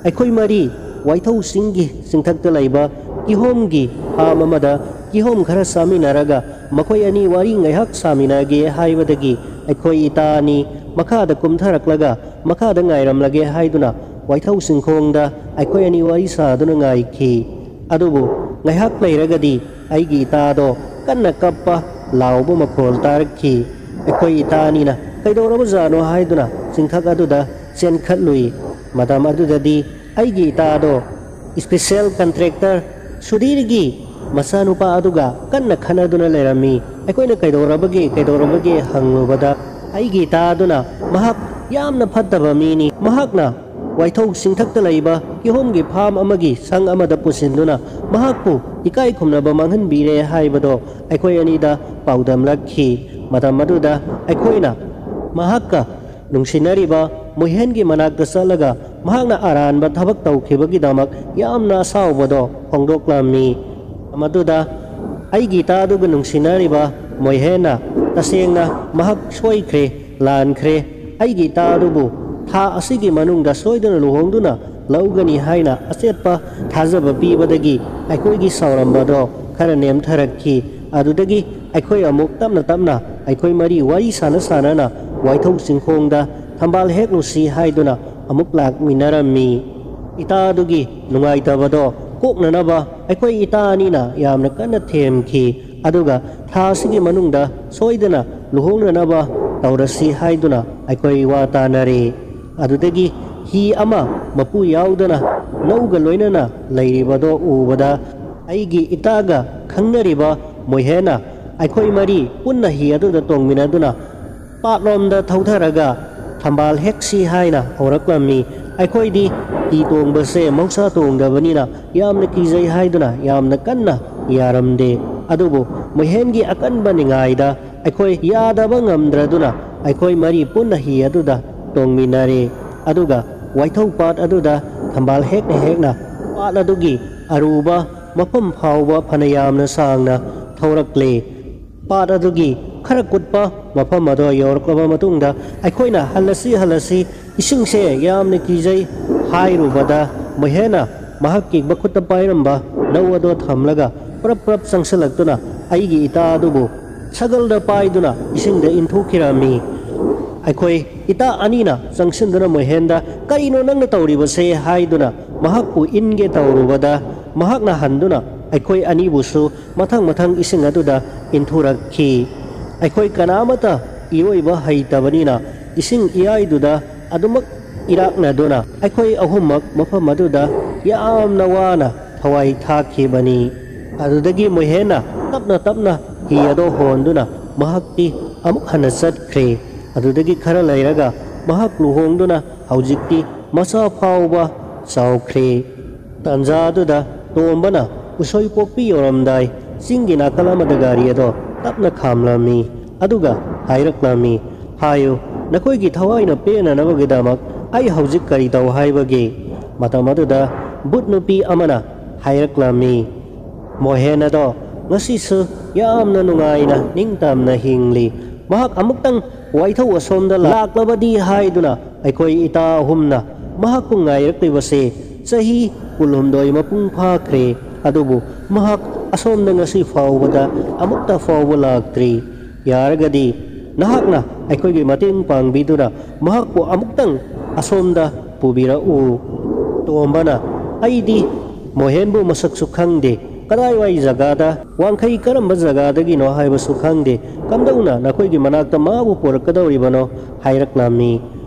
ꯑꯩꯈꯣꯏ ꯃꯔꯤ ꯋꯥꯏꯊꯧ ꯆꯤꯡꯒꯤ ꯆꯤꯡꯊꯛꯇ ꯂꯩꯕ ꯀꯤꯍꯣꯝꯒꯤ ꯐꯥꯝ ꯑꯃꯗ ꯀꯤꯍꯣꯝ ꯈꯔ ꯆꯥꯃꯤꯟꯅꯔꯒ ꯃꯈꯣꯏ ꯑꯅꯤ ꯋꯥꯔꯤ ꯉꯥꯏꯍꯥꯛ ꯁꯥꯃꯤꯟꯅꯒꯦ ꯍꯥꯏꯕꯗꯒꯤ ꯑꯩꯈꯣꯏ ꯏꯇꯥ ꯑꯅꯤ ꯃꯈꯥꯗ ꯀꯨꯝꯊꯔꯛꯂꯒ ꯃꯈꯥꯗ ꯉꯥꯏꯔꯝꯂꯒꯦ ꯍꯥꯏꯗꯨꯅ ꯋꯥꯏꯊꯧ ꯆꯤꯡꯈꯣꯡꯗ ꯑꯩꯈꯣꯏ ꯑꯅꯤ ꯋꯥꯔꯤ ꯁꯥꯗꯨꯅ ꯉꯥꯏꯈꯤ꯫ ꯑꯗꯨꯕꯨ ꯉꯥꯏꯍꯥꯛ ꯂꯩꯔꯒꯗꯤ ꯑꯩꯒꯤ ꯏꯇꯥꯗꯣ ꯀꯟꯅ ꯀꯞꯄ ꯂꯥꯎꯕ ꯃꯈꯣꯜ ꯇꯥꯔꯛꯈꯤ꯫ ꯑꯩꯈꯣꯏ ꯏꯇꯥ ꯑꯅꯤꯅ "ꯀꯩꯗꯧꯔꯕꯖꯥꯠꯅꯣ?" ꯍꯥꯏꯗꯨꯅ ꯆꯤꯡꯊꯛ ꯑꯗꯨꯗ ꯆꯦꯟꯈꯠꯂꯨꯏ꯫ ꯃꯇꯝ ꯑꯗꯨꯗꯗꯤ ꯑꯩꯒꯤ ꯏꯇꯥꯗꯣ ꯏꯁꯄꯤꯁꯦꯜ ꯀꯟꯇ꯭ꯔꯦꯛꯇꯔ ꯁꯨꯙꯤꯔꯒꯤ ꯃꯆꯥꯅꯨꯄꯥ ꯑꯗꯨꯒ ꯀꯟꯅ ꯈꯠꯅꯗꯨꯅ ꯂꯩꯔꯝꯃꯤ꯫ ꯑꯩꯈꯣꯏꯅ "ꯀꯩꯗꯧꯔꯕꯒꯦ, ꯀꯩꯗꯧꯔꯕꯒꯦ?" ꯍꯪꯂꯨꯕꯗ, ꯑꯩꯒꯤ ꯏꯇꯥ ꯑꯗꯨꯅ, "ꯃꯍꯥꯛ ꯌꯥꯝꯅ ꯐꯠꯇꯕ ꯃꯤꯅꯤ꯫ ꯃꯍꯥꯛꯅ ꯋꯥꯏꯊꯧ ꯆꯤꯡꯊꯛꯇ ꯂꯩꯕ ꯀꯤꯍꯣꯝꯒꯤ ꯐꯥꯝ ꯑꯃꯒꯤ ꯁꯪ ꯑꯃꯗ ꯄꯨꯁꯤꯟꯗꯨꯅ ꯃꯍꯥꯛꯄꯨ ꯏꯀꯥꯏ ꯈꯨꯝꯅꯕ ꯃꯥꯡꯍꯟꯕꯤꯔꯦ" ꯍꯥꯏꯕꯗꯣ ꯑꯩꯈꯣꯏ ꯑꯅꯤꯗ ꯄꯥꯎꯗꯝꯂꯛꯈꯤ꯫ ꯃꯇꯝ ꯑꯗꯨꯗ ꯑꯩꯈꯣꯏꯅ ꯃꯍꯥꯛꯀ ꯅꯨꯡꯁꯤꯅꯔꯤꯕ ꯃꯣꯍꯦꯟꯒꯤ ꯃꯅꯥꯛꯇ ꯆꯠꯂꯒ ꯃꯍꯥꯛꯅ ꯑꯔꯥꯟꯕ ꯊꯕꯛ ꯇꯧꯈꯤꯕꯒꯤꯗꯃꯛ ꯌꯥꯝꯅ ꯑꯁꯥꯎꯕꯗꯣ ꯐꯣꯡꯗꯣꯛꯂꯝꯃꯤ꯫ ꯃꯗꯨꯗ ꯑꯩꯒꯤ ꯏꯇꯥꯗꯨꯒ ꯅꯨꯡꯁꯤꯅꯔꯤꯕ ꯃꯣꯍꯦꯟꯅ ꯇꯁꯦꯡꯅ ꯃꯍꯥꯛ ꯁꯣꯏꯈ꯭ꯔꯦ, ꯂꯥꯟꯈ꯭ꯔꯦ, ꯑꯩꯒꯤ ꯏꯇꯥ ꯑꯗꯨꯕꯨ ꯊꯥ ꯑꯁꯤꯒꯤ ꯃꯅꯨꯡꯗ ꯁꯣꯏꯗꯅ ꯂꯨꯍꯣꯡꯗꯨꯅ ꯂꯧꯒꯅꯤ ꯍꯥꯏꯅ ꯑꯆꯦꯠꯄ ꯊꯥꯖꯕ ꯄꯤꯕꯗꯒꯤ ꯑꯩꯈꯣꯏꯒꯤ ꯁꯥꯎꯔꯝꯕꯗꯣ ꯈꯔ ꯅꯦꯝꯊꯔꯛꯈꯤ꯫ ꯑꯗꯨꯗꯒꯤ ꯑꯩꯈꯣꯏ ꯑꯃꯨꯛ ꯇꯞꯅ ꯇꯞꯅ ꯑꯩꯈꯣꯏ ꯃꯔꯤ ꯋꯥꯔꯤ ꯁꯥꯟꯅ ꯁꯥꯟꯅꯅ ꯋꯥꯏꯊꯧ ꯆꯤꯡꯈꯣꯡꯗ ꯊꯝꯕꯥꯜ ꯍꯦꯛꯂꯨꯁꯤ ꯍꯥꯏꯗꯨꯅ ꯑꯃꯨꯛ ꯂꯥꯛꯃꯤꯟꯅꯔꯝꯃꯤ꯫ ꯏꯇꯥ ꯑꯗꯨꯒꯤ ꯅꯨꯡꯉꯥꯏꯇꯕꯗꯣ ꯀꯣꯛꯅꯅꯕ ꯑꯩꯈꯣꯏ ꯏꯇꯥ ꯑꯅꯤꯅ ꯌꯥꯝꯅ ꯀꯟꯅ ꯊꯦꯝꯈꯤ꯫ ꯑꯗꯨꯒ ꯊꯥ ꯑꯁꯤꯒꯤ ꯃꯅꯨꯡꯗ ꯁꯣꯏꯗꯅ ꯂꯨꯍꯣꯡꯅꯅꯕ ꯇꯧꯔꯁꯤ ꯍꯥꯏꯗꯨꯅ ꯑꯩꯈꯣꯏ ꯋꯥ ꯇꯥꯅꯔꯦ꯫ ꯑꯗꯨꯗꯒꯤ ꯍꯤ ꯑꯃ ꯃꯄꯨ ꯌꯥꯎꯗꯅ ꯅꯧꯒ ꯂꯣꯏꯅꯅ ꯂꯩꯔꯤꯕꯗꯣ ꯎꯕꯗ, ꯑꯩꯒꯤ ꯏꯇꯥꯒ ꯈꯪꯅꯔꯤꯕ ꯃꯣꯍꯦꯟꯅ ꯑꯩꯈꯣꯏ ꯃꯔꯤ ꯄꯨꯟꯅ ꯍꯤ ꯑꯗꯨꯗ ꯇꯣꯡꯃꯤꯟꯅꯗꯨꯅ ꯄꯥꯠꯂꯣꯝꯗ ꯊꯧꯊꯔꯒ ꯊꯝꯕꯥꯜ ꯍꯦꯛꯁꯤ ꯍꯥꯏꯅ ꯍꯧꯔꯛꯂꯝꯃꯤ꯫ ꯑꯩꯈꯣꯏꯗꯤ ꯍꯤ ꯇꯣꯡꯕꯁꯦ ꯃꯍꯧꯁꯥ ꯇꯣꯡꯗꯕꯅꯤꯅ ꯌꯥꯝꯅ ꯀꯤꯖꯩ ꯍꯥꯏꯗꯨꯅ ꯌꯥꯝꯅ ꯀꯟꯅ ꯌꯥꯔꯝꯗꯦ꯫ ꯑꯗꯨꯕꯨ ꯃꯣꯍꯦꯟꯒꯤ ꯑꯀꯟꯕ ꯅꯤꯡꯉꯥꯏꯗ ꯑꯩꯈꯣꯏ ꯌꯥꯗꯕ ꯉꯝꯗ꯭ꯔꯗꯨꯅ ꯑꯩꯈꯣꯏ ꯃꯔꯤ ꯄꯨꯟꯅ ꯍꯤ ꯑꯗꯨꯗ ꯇꯣꯡꯃꯤꯟꯅꯔꯦ꯫ ꯑꯗꯨꯒ ꯋꯥꯏꯊꯧ ꯄꯥꯠ ꯑꯗꯨꯗ ꯊꯝꯕꯥꯜ ꯍꯦꯛꯅ ꯍꯦꯛꯅ ꯄꯥꯠ ꯑꯗꯨꯒꯤ ꯑꯔꯨꯕ ꯃꯐꯝ ꯐꯥꯎꯕ ꯐꯅ ꯌꯥꯝꯅ ꯁꯥꯡꯅ ꯊꯧꯔꯛꯂꯦ꯫ ꯄꯥꯠ ꯑꯗꯨꯒꯤ ꯈꯔ ꯀꯨꯠꯄ ꯃꯐꯝ ꯑꯗꯣ ꯌꯧꯔꯛꯂꯕ ꯃꯇꯨꯡꯗ ꯑꯩꯈꯣꯏꯅ "ꯍꯜꯂꯁꯤ, ꯍꯜꯂꯁꯤ, ꯏꯁꯤꯡꯁꯦ ꯌꯥꯝꯅ ꯀꯤꯖꯩ" ꯍꯥꯏꯔꯨꯕꯗ, ꯃꯣꯍꯦꯟꯅ ꯃꯍꯥꯛꯀꯤ ꯃꯈꯨꯠꯇ ꯄꯥꯏꯔꯝꯕ ꯅꯧ ꯑꯗꯣ ꯊꯝꯂꯒ ꯄ꯭ꯔꯞ ꯄ꯭ꯔꯞ ꯆꯪꯁꯤꯜꯂꯛꯇꯨꯅ ꯑꯩꯒꯤ ꯏꯇꯥ ꯑꯗꯨꯕꯨ ꯁꯒꯜꯗ ꯄꯥꯏꯗꯨꯅ ꯏꯁꯤꯡꯗ ꯏꯟꯊꯨꯈꯤꯔꯝꯃꯤ꯫ ꯑꯩꯈꯣꯏ ꯏꯇꯥ ꯑꯅꯤꯅ ꯆꯪꯁꯤꯟꯗꯨꯅ ꯃꯣꯍꯦꯟꯗ, "ꯀꯔꯤꯅꯣ ꯅꯪꯅ ꯇꯧꯔꯤꯕꯁꯦ?" ꯍꯥꯏꯗꯨꯅ ꯃꯍꯥꯛꯄꯨ ꯏꯟꯒꯦ ꯇꯧꯔꯨꯕꯗ, ꯃꯍꯥꯛꯅ ꯍꯟꯗꯨꯅ ꯑꯩꯈꯣꯏ ꯑꯅꯤꯕꯨꯁꯨ ꯃꯊꯪ ꯃꯊꯪ ꯏꯁꯤꯡ ꯑꯗꯨꯗ ꯏꯟꯊꯨꯔꯛꯈꯤ꯫ ꯑꯩꯈꯣꯏ ꯀꯅꯥꯃꯠꯇ ꯏꯔꯣꯏꯕ ꯍꯩꯇꯕꯅꯤꯅ ꯏꯁꯤꯡ ꯏꯌꯥꯏꯗꯨꯗ ꯑꯗꯨꯃꯛ ꯏꯔꯥꯛꯅꯗꯨꯅ ꯑꯩꯈꯣꯏ ꯑꯍꯨꯝꯃꯛ ꯃꯐꯝ ꯑꯗꯨꯗ ꯌꯥꯝꯅ ꯋꯥꯅ ꯊꯋꯥꯏ ꯊꯥꯈꯤꯕꯅꯤ꯫ ꯑꯗꯨꯗꯒꯤ ꯃꯣꯍꯦꯟꯅ ꯇꯞꯅ ꯇꯞꯅ ꯍꯤ ꯑꯗꯣ ꯍꯣꯟꯗꯨꯅ ꯃꯍꯥꯛꯇꯤ ꯑꯃꯨꯛ ꯍꯟꯅ ꯆꯠꯈ꯭ꯔꯦ꯫ ꯑꯗꯨꯗꯒꯤ ꯈꯔ ꯂꯩꯔꯒ ꯃꯍꯥꯛ ꯂꯨꯍꯣꯡꯗꯨꯅ ꯍꯧꯖꯤꯛꯇꯤ ꯃꯆꯥ ꯐꯥꯎꯕ ꯆꯥꯎꯈ꯭ꯔꯦ꯫ ꯇꯥꯟꯖꯥ ꯑꯗꯨꯗ ꯇꯣꯝꯕꯅ ꯎꯁꯣꯏ ꯄꯣꯛꯄꯤ ꯌꯧꯔꯝꯗꯥꯏ ꯆꯤꯡꯒꯤ ꯅꯥꯀꯜ ꯑꯃꯗ ꯒꯥꯔꯤ ꯑꯗꯣ ꯇꯞꯅ ꯈꯥꯝꯂꯝꯃꯤ꯫ ꯑꯗꯨꯒ ꯍꯥꯏꯔꯛꯂꯝꯃꯤ, "ꯍꯥꯏꯌꯨ, ꯅꯈꯣꯏꯒꯤ ꯊꯋꯥꯏꯅ ꯄꯦꯟꯅꯅꯕꯒꯤꯗꯃꯛ ꯑꯩ ꯍꯧꯖꯤꯛ ꯀꯔꯤ ꯇꯧ ꯍꯥꯏꯕꯒꯦ?" ꯃꯇꯝ ꯑꯗꯨꯗ ꯕꯨꯠ ꯅꯨꯄꯤ ꯑꯃꯅ ꯍꯥꯏꯔꯛꯂꯝꯃꯤ, "ꯃꯣꯍꯦꯟ ꯑꯗꯣ ꯉꯁꯤꯁꯨ ꯌꯥꯝꯅ ꯅꯨꯡꯉꯥꯏꯅ ꯅꯤꯡꯇꯝꯅ ꯍꯤꯡꯂꯤ꯫ ꯃꯍꯥꯛ ꯑꯃꯨꯛꯇꯪ ꯋꯥꯏꯊꯧ ꯑꯁꯣꯝꯗ ꯂꯥꯛꯂꯕꯗꯤ ꯍꯥꯏꯗꯨꯅ ꯑꯩꯈꯣꯏ ꯏꯇꯥ ꯑꯍꯨꯝꯅ ꯃꯍꯥꯛꯄꯨ ꯉꯥꯏꯔꯛꯂꯤꯕꯁꯦ ꯆꯍꯤ ꯀꯨꯟꯍꯨꯝꯗꯣꯏ ꯃꯄꯨꯡ ꯐꯥꯈ꯭ꯔꯦ꯫ ꯑꯗꯨꯕꯨ ꯃꯍꯥꯛ ꯑꯁꯣꯝꯗ ꯉꯁꯤ ꯐꯥꯎꯕꯗ ꯑꯃꯨꯛꯇ ꯐꯥꯎꯕ ꯂꯥꯛꯇ꯭ꯔꯤ꯫ ꯌꯥꯔꯒꯗꯤ ꯅꯍꯥꯛꯅ ꯑꯩꯈꯣꯏꯒꯤ ꯃꯇꯦꯡ ꯄꯥꯡꯕꯤꯗꯨꯅ ꯃꯍꯥꯛꯄꯨ ꯑꯃꯨꯛꯇꯪ ꯑꯁꯣꯝꯗ ꯄꯨꯕꯤꯔꯛꯎ꯫" ꯇꯣꯝꯕꯅ, "ꯑꯩꯗꯤ ꯃꯣꯍꯦꯟꯕꯨ ꯃꯁꯛꯁꯨ ꯈꯪꯗꯦ, ꯀꯗꯥꯏꯋꯥꯏ ꯖꯒꯥꯗ, ꯋꯥꯡꯈꯩ ꯀꯔꯝꯕ ꯖꯒꯥꯗꯒꯤꯅꯣ ꯍꯥꯏꯕꯁꯨ ꯈꯪꯗꯦ, ꯀꯝꯗꯧꯅ ꯅꯈꯣꯏꯒꯤ ꯃꯅꯥꯛꯇ ꯃꯥꯕꯨ ꯄꯨꯔꯛꯀꯗꯧꯔꯤꯕꯅꯣ?" ꯍꯥꯏꯔꯛꯂꯝꯃꯤ꯫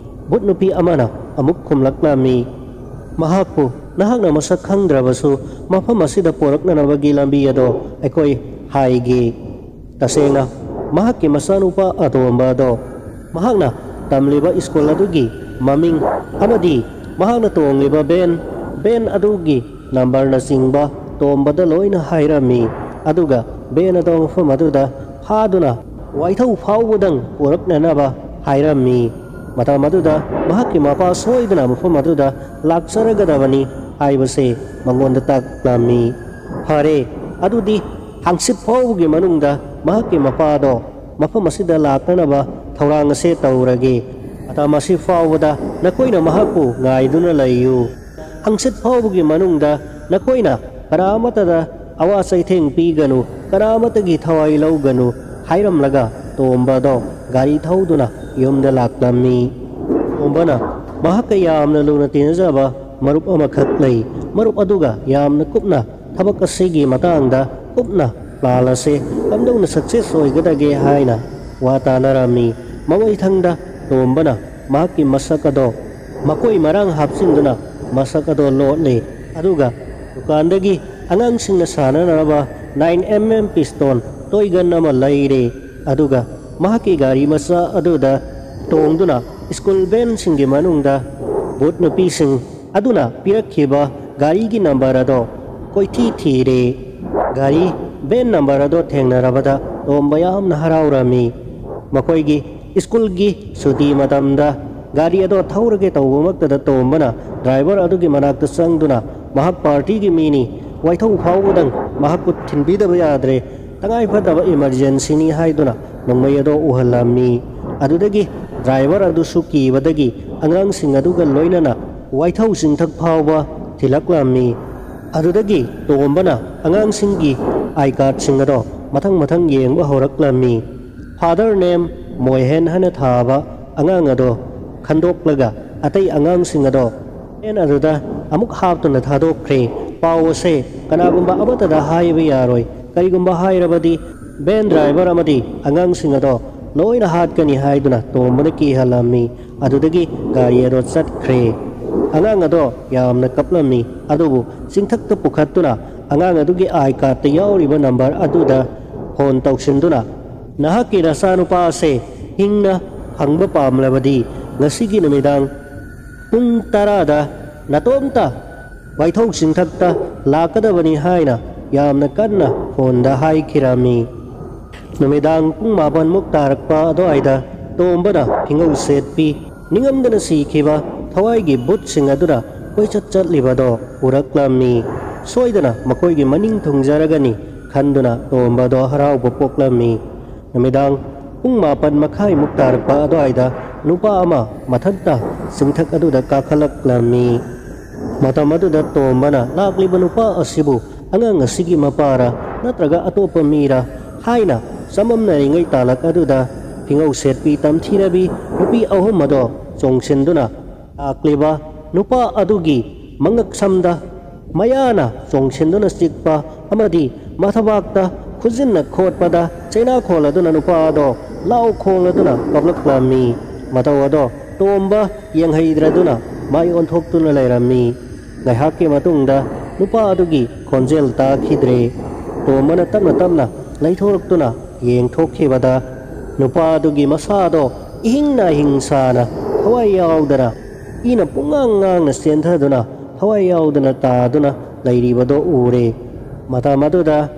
ꯕꯨꯠ ꯅꯨꯄꯤ ꯑꯃꯅ ꯑꯃꯨꯛ ꯈꯨꯝꯂꯛꯂꯝꯃꯤ, "ꯃꯍꯥꯛꯄꯨ ꯅꯍꯥꯛꯅ ꯃꯁꯛ ꯈꯪꯗ꯭ꯔꯕꯁꯨ ꯃꯐꯝ ꯑꯁꯤꯗ ꯄꯨꯔꯛꯅꯅꯕꯒꯤ ꯂꯝꯕꯤ ꯑꯗꯣ ꯑꯩꯈꯣꯏ ꯍꯥꯏꯒꯦ꯫ ꯇꯁꯦꯡꯅ ꯃꯍꯥꯛꯀꯤ ꯃꯆꯥꯅꯨꯄꯥ ꯑꯇꯣꯝꯕ ꯑꯗꯣ ꯃꯍꯥꯛꯅ ꯇꯝꯂꯤꯕ ꯁ꯭ꯀꯨꯜ ꯑꯗꯨꯒꯤ ꯃꯃꯤꯡ ꯑꯃꯗꯤ ꯃꯍꯥꯛꯅ ꯇꯣꯡꯂꯤꯕ ꯚꯦꯟ, ꯚꯦꯟ ꯑꯗꯨꯒꯤ ꯅꯝꯕꯔꯅꯆꯤꯡꯕ ꯇꯣꯝꯕꯗ ꯂꯣꯏꯅ ꯍꯥꯏꯔꯝꯃꯤ꯫ ꯑꯗꯨꯒ ꯚꯦꯟ ꯑꯗꯣ ꯃꯐꯝ ꯑꯗꯨꯗ ꯐꯥꯗꯨꯅ ꯋꯥꯏꯊꯧ ꯐꯥꯎꯕꯗꯪ ꯄꯨꯔꯛꯅꯅꯕ ꯍꯥꯏꯔꯝꯃꯤ꯫ ꯃꯇꯝ ꯑꯗꯨꯗ ꯃꯍꯥꯛꯀꯤ ꯃꯄꯥ ꯁꯣꯏꯗꯅ ꯃꯐꯝ ꯑꯗꯨꯗ ꯂꯥꯛꯆꯔꯒꯗꯕꯅꯤ ꯍꯥꯏꯕꯁꯦ ꯃꯉꯣꯟꯗ ꯇꯥꯛꯂꯝꯃꯤ꯫ ꯐꯔꯦ, ꯑꯗꯨꯗꯤ ꯍꯪꯆꯤꯠ ꯐꯥꯎꯕꯒꯤ ꯃꯅꯨꯡꯗ ꯃꯍꯥꯛꯀꯤ ꯃꯄꯥꯗꯣ ꯃꯐꯝ ꯑꯁꯤꯗ ꯂꯥꯛꯅꯅꯕ ꯊꯧꯔꯥꯡ ꯑꯁꯦ ꯇꯧꯔꯒꯦ꯫ ꯃꯇꯝ ꯑꯁꯤ ꯐꯥꯎꯕꯗ ꯅꯈꯣꯏꯅ ꯃꯍꯥꯛꯄꯨ ꯉꯥꯏꯗꯨꯅ ꯂꯩꯌꯨ꯫ ꯍꯪꯆꯤꯠ ꯐꯥꯎꯕꯒꯤ ꯃꯅꯨꯡꯗ ꯅꯈꯣꯏꯅ ꯀꯅꯥ ꯑꯃꯠꯇꯗ ꯑꯋꯥ ꯆꯩꯊꯦꯡ ꯄꯤꯒꯅꯨ, ꯀꯅꯥ ꯑꯃꯠꯇꯒꯤ ꯊꯋꯥꯏ ꯂꯧꯒꯅꯨ" ꯍꯥꯏꯔꯝꯂꯒ ꯇꯣꯝꯕꯗꯣ ꯒꯥꯔꯤ ꯊꯧꯗꯨꯅ ꯌꯨꯝꯗ ꯂꯥꯛꯂꯝꯃꯤ꯫ ꯇꯣꯝꯕꯅ ꯃꯍꯥꯛꯀ ꯌꯥꯝꯅ ꯂꯨꯅ ꯇꯤꯟꯅꯖꯕ ꯃꯔꯨꯞ ꯑꯃꯈꯛ ꯂꯩ꯫ ꯃꯔꯨꯞ ꯑꯗꯨꯒ ꯌꯥꯝꯅ ꯀꯨꯞꯅ ꯊꯕꯛ ꯑꯁꯤꯒꯤ ꯃꯇꯥꯡꯗ ꯀꯨꯞꯅ ꯄ꯭ꯂꯥꯟ ꯑꯁꯤ ꯀꯝꯗꯧꯅ ꯁꯛꯁꯦꯁ ꯑꯣꯏꯒꯗꯒꯦ ꯍꯥꯏꯅ ꯋꯥ ꯇꯥꯅꯔꯝꯃꯤ꯫ ꯃꯃꯩꯊꯪꯗ ꯇꯣꯝꯕꯅ ꯃꯍꯥꯛꯀꯤ ꯃꯁꯛ ꯑꯗꯣ ꯃꯀꯣꯏ ꯃꯔꯥꯡ ꯍꯥꯞꯆꯤꯟꯗꯨꯅ ꯃꯁꯛ ꯑꯗꯣ ꯂꯣꯠꯂꯤ꯫ ꯑꯗꯨꯒ ꯗꯨꯀꯥꯟꯗꯒꯤ ꯑꯉꯥꯡꯁꯤꯡꯅ ꯁꯥꯟꯅꯅꯕ ꯅꯥꯏꯟ ꯑꯦꯝ ꯑꯦꯝ ꯄꯤꯁꯇꯣꯟ ꯇꯣꯏ ꯒꯟ ꯑꯃ ꯂꯩꯔꯦ꯫ ꯑꯗꯨꯒ ꯃꯍꯥꯛꯀꯤ ꯒꯥꯔꯤ ꯃꯆꯥ ꯑꯗꯨꯗ ꯇꯣꯡꯗꯨꯅ ꯁ꯭ꯀꯨꯜ ꯚꯦꯟꯁꯤꯡꯒꯤ ꯃꯅꯨꯡꯗ ꯚꯨꯠ ꯅꯨꯄꯤꯁꯤꯡ ꯑꯗꯨꯅ ꯄꯤꯔꯛꯈꯤꯕ ꯒꯥꯔꯤꯒꯤ ꯅꯝꯕꯔ ꯑꯗꯣ ꯀꯣꯏꯊꯤ ꯊꯤꯔꯦ꯫ ꯒꯥꯔꯤ ꯚꯦꯟ ꯅꯝꯕꯔ ꯑꯗꯣ ꯊꯦꯡꯅꯔꯕꯗ ꯇꯣꯝꯕ ꯌꯥꯝꯅ ꯍꯔꯥꯎꯔꯝꯃꯤ꯫ ꯃꯈꯣꯏꯒꯤ ꯁ꯭ꯀꯨꯜꯒꯤ ꯁꯨꯇꯤ ꯃꯇꯝꯗ ꯒꯥꯔꯤ ꯑꯗꯣ ꯊꯧꯔꯒꯦ ꯇꯧꯕꯃꯛꯇꯗ ꯇꯣꯝꯕꯅ ꯗ꯭ꯔꯥꯏꯚꯔ ꯑꯗꯨꯒꯤ ꯃꯅꯥꯛꯇ ꯆꯪꯗꯨꯅ, "ꯃꯍꯥꯛ ꯄꯥꯔꯇꯤꯒꯤ ꯃꯤꯅꯤ, ꯋꯥꯏꯊꯧ ꯐꯥꯎꯕꯗꯪ ꯃꯍꯥꯛꯄꯨ ꯊꯤꯟꯕꯤꯗꯕ ꯌꯥꯗ꯭ꯔꯦ, ꯇꯉꯥꯏ ꯐꯗꯕ ꯏꯃꯔꯖꯦꯟꯁꯤꯅꯤ" ꯍꯥꯏꯗꯨꯅ ꯅꯣꯡꯃꯩ ꯑꯗꯣ ꯎꯍꯜꯂꯝꯃꯤ꯫ ꯑꯗꯨꯗꯒꯤ ꯗ꯭ꯔꯥꯏꯚꯔ ꯑꯗꯨꯁꯨ ꯀꯤꯕꯗꯒꯤ ꯑꯉꯥꯡꯁꯤꯡ ꯑꯗꯨꯒ ꯂꯣꯏꯅꯅ ꯋꯥꯏꯊꯧ ꯆꯤꯡꯊꯛ ꯐꯥꯎꯕ ꯊꯤꯜꯂꯛꯂꯝꯃꯤ꯫ ꯑꯗꯨꯗꯒꯤ ꯇꯣꯝꯕꯅ ꯑꯉꯥꯡꯁꯤꯡꯒꯤ ꯑꯥꯏ ꯀꯥꯔꯗꯁꯤꯡ ꯑꯗꯣ ꯃꯊꯪ ꯃꯊꯪ ꯌꯦꯡꯕ ꯍꯧꯔꯛꯂꯝꯃꯤ꯫ ꯐꯥꯗꯔ ꯅꯦꯝ ꯃꯣꯏꯍꯦꯟ ꯍꯥꯏꯅ ꯊꯥꯕ ꯑꯉꯥꯡ ꯑꯗꯣ ꯈꯟꯗꯣꯛꯂꯒ ꯑꯇꯩ ꯑꯉꯥꯡꯁꯤꯡ ꯑꯗꯣ ꯚꯦꯟ ꯑꯗꯨꯗ ꯑꯃꯨꯛ ꯍꯥꯞꯇꯨꯅ ꯊꯥꯗꯣꯛꯈ꯭ꯔꯦ꯫ ꯄꯥꯎ ꯑꯁꯦ ꯀꯅꯥꯒꯨꯝꯕ ꯑꯃꯠꯇꯗ ꯍꯥꯏꯕ ꯌꯥꯔꯣꯏ꯫ ꯀꯔꯤꯒꯨꯝꯕ ꯍꯥꯏꯔꯕꯗꯤ ꯚꯦꯟ ꯗ꯭ꯔꯥꯏꯚꯔ ꯑꯃꯗꯤ ꯑꯉꯥꯡꯁꯤꯡ ꯑꯗꯣ ꯂꯣꯏꯅ ꯍꯥꯠꯀꯅꯤ ꯍꯥꯏꯗꯨꯅ ꯇꯣꯝꯕꯅ ꯀꯤꯍꯜꯂꯝꯃꯤ꯫ ꯑꯗꯨꯗꯒꯤ ꯒꯥꯔꯤ ꯑꯗꯣ ꯆꯠꯈ꯭ꯔꯦ꯫ ꯑꯉꯥꯡ ꯑꯗꯣ ꯌꯥꯝꯅ ꯀꯞꯂꯝꯃꯤ꯫ ꯑꯗꯨꯕꯨ ꯆꯤꯡꯊꯛꯇ ꯄꯨꯈꯠꯇꯨꯅ ꯑꯉꯥꯡ ꯑꯗꯨꯒꯤ ꯑꯥꯏ ꯀꯥꯔꯠꯇ ꯌꯥꯎꯔꯤꯕ ꯅꯝꯕꯔ ꯑꯗꯨꯗ ꯐꯣꯟ ꯇꯧꯁꯤꯟꯗꯨꯅ, "ꯅꯍꯥꯛꯀꯤ ꯅꯆꯥꯅꯨꯄꯥ ꯑꯁꯦ ꯍꯤꯡꯅ ꯐꯪꯕ ꯄꯥꯝꯂꯕꯗꯤ ꯉꯁꯤꯒꯤ ꯅꯨꯃꯤꯗꯥꯡ ꯄꯨꯡ ꯇꯔꯥꯗ ꯅꯇꯣꯝꯇ ꯋꯥꯏꯊꯧ ꯆꯤꯡꯊꯛꯇ ꯂꯥꯛꯀꯗꯕꯅꯤ" ꯍꯥꯏꯅ ꯌꯥꯝꯅ ꯀꯟꯅ ꯐꯣꯟꯗ ꯍꯥꯏꯈꯤꯔꯝꯃꯤ꯫ ꯅꯨꯃꯤꯗꯥꯡ ꯄꯨꯡ ꯃꯥꯄꯟꯃꯨꯛ ꯇꯥꯔꯛꯄ ꯑꯗꯨꯋꯥꯏꯗ ꯇꯣꯝꯕꯅ ꯐꯤꯉꯧ ꯁꯦꯠꯄꯤ ꯅꯤꯡꯉꯝꯗꯅ ꯁꯤꯈꯤꯕ ꯊꯋꯥꯏꯒꯤ ꯚꯨꯠꯁꯤꯡ ꯑꯗꯨꯅ ꯀꯣꯏꯆꯠ ꯆꯠꯂꯤꯕꯗꯣ ꯎꯔꯛꯂꯝꯃꯤ꯫ ꯁꯣꯏꯗꯅ ꯃꯈꯣꯏꯒꯤ ꯃꯅꯤꯡ ꯊꯨꯡꯖꯔꯒꯅꯤ ꯈꯟꯗꯨꯅ ꯇꯣꯝꯕꯗꯣ ꯍꯔꯥꯎꯕ ꯄꯣꯛꯂꯝꯃꯤ꯫ ꯅꯨꯃꯤꯗꯥꯡ ꯄꯨꯡ ꯃꯥꯄꯟ ꯃꯈꯥꯏꯃꯨꯛ ꯇꯥꯔꯛꯄ ꯑꯗꯨꯋꯥꯏꯗ ꯅꯨꯄꯥ ꯑꯃ ꯃꯊꯛꯇ ꯆꯤꯡꯊꯛ ꯑꯗꯨꯗ ꯀꯥꯈꯠꯂꯛꯂꯝꯃꯤ꯫ ꯃꯇꯝ ꯑꯗꯨꯗ ꯇꯣꯝꯕꯅ ꯂꯥꯛꯂꯤꯕ ꯅꯨꯄꯥ ꯑꯁꯤꯕꯨ ꯑꯉꯥꯡ ꯑꯁꯤꯒꯤ ꯃꯄꯥꯔ ꯅꯠꯇ꯭ꯔꯒ ꯑꯇꯣꯞꯄ ꯃꯤꯔ ꯍꯥꯏꯅ ꯆꯃꯝꯅꯔꯤꯉꯩ ꯇꯥꯂꯛ ꯑꯗꯨꯗ ꯐꯤꯉꯧ ꯁꯦꯠꯄꯤ ꯇꯝꯊꯤꯔꯕꯤ ꯅꯨꯄꯤ ꯑꯍꯨꯝ ꯑꯗꯣ ꯆꯣꯡꯁꯤꯟꯗꯨꯅ ꯂꯥꯛꯂꯤꯕ ꯅꯨꯄꯥ ꯑꯗꯨꯒꯤ ꯃꯉꯛꯁꯝꯗ ꯃꯌꯥꯅ ꯆꯣꯡꯁꯤꯟꯗꯨꯅ ꯆꯤꯛꯄ ꯑꯃꯗꯤ ꯃꯊꯕꯥꯛꯇ ꯈꯨꯖꯤꯟꯅ ꯈꯣꯠꯄꯗ ꯆꯩꯅꯥ ꯈꯣꯜꯂꯗꯨꯅ ꯅꯨꯄꯥ ꯑꯗꯣ ꯂꯥꯎ ꯈꯣꯡꯂꯗꯨꯅ ꯀꯞꯂꯛꯂꯝꯃꯤ꯫ ꯃꯇꯧ ꯑꯗꯣ ꯇꯣꯝꯕ ꯌꯦꯡꯍꯩꯗ꯭ꯔꯗꯨꯅ ꯃꯥꯏ ꯑꯣꯟꯊꯣꯛꯇꯨꯅ ꯂꯩꯔꯝꯃꯤ꯫ ꯉꯥꯏꯍꯥꯛꯀꯤ ꯃꯇꯨꯡꯗ ꯅꯨꯄꯥ ꯑꯗꯨꯒꯤ ꯈꯣꯟꯖꯦꯜ ꯇꯥꯈꯤꯗ꯭ꯔꯦ꯫ ꯇꯣꯝꯕꯅ ꯇꯞꯅ ꯇꯞꯅ ꯂꯩꯊꯣꯔꯛꯇꯨꯅ ꯌꯦꯡꯊꯣꯛꯈꯤꯕꯗ, ꯅꯨꯄꯥ ꯑꯗꯨꯒꯤ ꯃꯁꯥꯗꯣ ꯏꯍꯤꯡ ꯅꯥꯍꯤꯡ ꯁꯥꯅ, ꯊꯋꯥꯏ ꯌꯥꯎꯗꯅ, ꯏꯅ ꯄꯨꯡꯉꯥꯡ ꯉꯥꯡꯅ ꯆꯦꯟꯊꯗꯨꯅ, ꯊꯋꯥꯏ ꯌꯥꯎꯗꯅ ꯇꯥꯗꯨꯅ ꯂꯩꯔꯤꯕꯗꯣ ꯎꯔꯦ꯫ ꯃꯇꯝ ꯑꯗꯨꯗ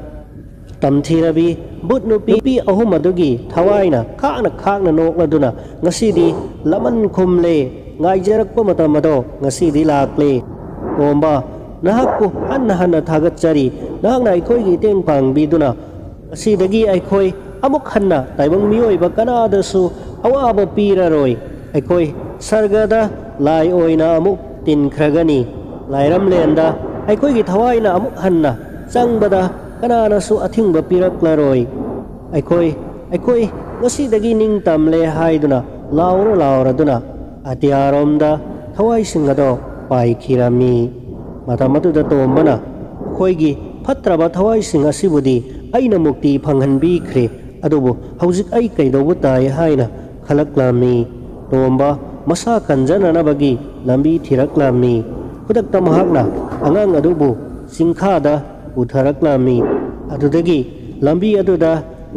ꯇꯝꯊꯤꯔꯕꯤ ꯚꯨꯠ ꯅꯨꯄꯤ, ꯅꯨꯄꯤ ꯑꯍꯨꯝ ꯑꯗꯨꯒꯤ ꯊꯋꯥꯏꯅ ꯈꯥꯛꯅ ꯈꯥꯛꯅ ꯅꯣꯛꯂꯗꯨꯅ, "ꯉꯁꯤꯗꯤ ꯂꯃꯟ ꯈꯨꯝꯂꯦ, ꯉꯥꯏꯖꯔꯛꯄ ꯃꯇꯝ ꯑꯗꯣ ꯉꯁꯤꯗꯤ ꯂꯥꯛꯂꯦ꯫ ꯇꯣꯝꯕ, ꯅꯍꯥꯛꯄꯨ ꯍꯟꯅ ꯍꯟꯅ ꯊꯥꯒꯠꯆꯔꯤ꯫ ꯅꯍꯥꯛꯅ ꯑꯩꯈꯣꯏꯒꯤ ꯏꯇꯦꯡ ꯄꯥꯡꯕꯤꯗꯨꯅ ꯉꯁꯤꯗꯒꯤ ꯑꯩꯈꯣꯏ ꯑꯃꯨꯛ ꯍꯟꯅ ꯇꯥꯏꯕꯪ ꯃꯤꯑꯣꯏꯕ ꯀꯅꯥꯗꯁꯨ ꯑꯋꯥꯕ ꯄꯤꯔꯔꯣꯏ꯫ ꯑꯩꯈꯣꯏ ꯁꯔꯒꯗ ꯂꯥꯏ ꯑꯣꯏꯅ ꯑꯃꯨꯛ ꯇꯤꯟꯈ꯭ꯔꯒꯅꯤ꯫ ꯂꯥꯏꯔꯝꯂꯦꯟꯗ ꯑꯩꯈꯣꯏꯒꯤ ꯊꯋꯥꯏꯅ ꯑꯃꯨꯛ ꯍꯟꯅ ꯆꯪꯕꯗ ꯀꯅꯥꯅꯁꯨ ꯑꯊꯤꯡꯕ ꯄꯤꯔꯛꯂꯔꯣꯏ꯫ ꯑꯩꯈꯣꯏ, ꯑꯩꯈꯣꯏ ꯉꯁꯤꯗꯒꯤ ꯅꯤꯡꯇꯝꯂꯦ" ꯍꯥꯏꯗꯨꯅ ꯂꯥꯎꯔ ꯂꯥꯎꯔꯗꯨꯅ ꯑꯇꯤꯌꯥꯔꯣꯝꯗ ꯊꯋꯥꯏꯁꯤꯡ ꯑꯗꯣ ꯄꯥꯏꯈꯤꯔꯝꯃꯤ꯫ ꯃꯇꯝ ꯑꯗꯨꯗ ꯇꯣꯝꯕꯅ, "ꯑꯩꯈꯣꯏꯒꯤ ꯐꯠꯇ꯭ꯔꯕ ꯊꯋꯥꯏꯁꯤꯡ ꯑꯁꯤꯕꯨꯗꯤ ꯑꯩꯅ ꯃꯨꯛꯇꯤ ꯐꯪꯍꯟꯕꯤꯈ꯭ꯔꯦ, ꯑꯗꯨꯕꯨ ꯍꯧꯖꯤꯛ ꯑꯩ ꯀꯩꯗꯧꯕ ꯇꯥꯏ?" ꯍꯥꯏꯅ ꯈꯜꯂꯛꯂꯝꯃꯤ꯫ ꯇꯣꯝꯕ ꯃꯁꯥ ꯀꯟꯖꯅꯅꯕꯒꯤ ꯂꯝꯕꯤ ꯊꯤꯔꯛꯂꯝꯃꯤ꯫ ꯈꯨꯗꯛꯇ ꯃꯍꯥꯛꯅ ꯑꯉꯥꯡ ꯑꯗꯨꯕꯨ ꯆꯤꯡꯈꯥꯗ ꯄꯨꯊꯔꯛꯂꯝꯃꯤ꯫ ꯑꯗꯨꯗꯒꯤ ꯂꯝꯕꯤ ꯑꯗꯨꯗ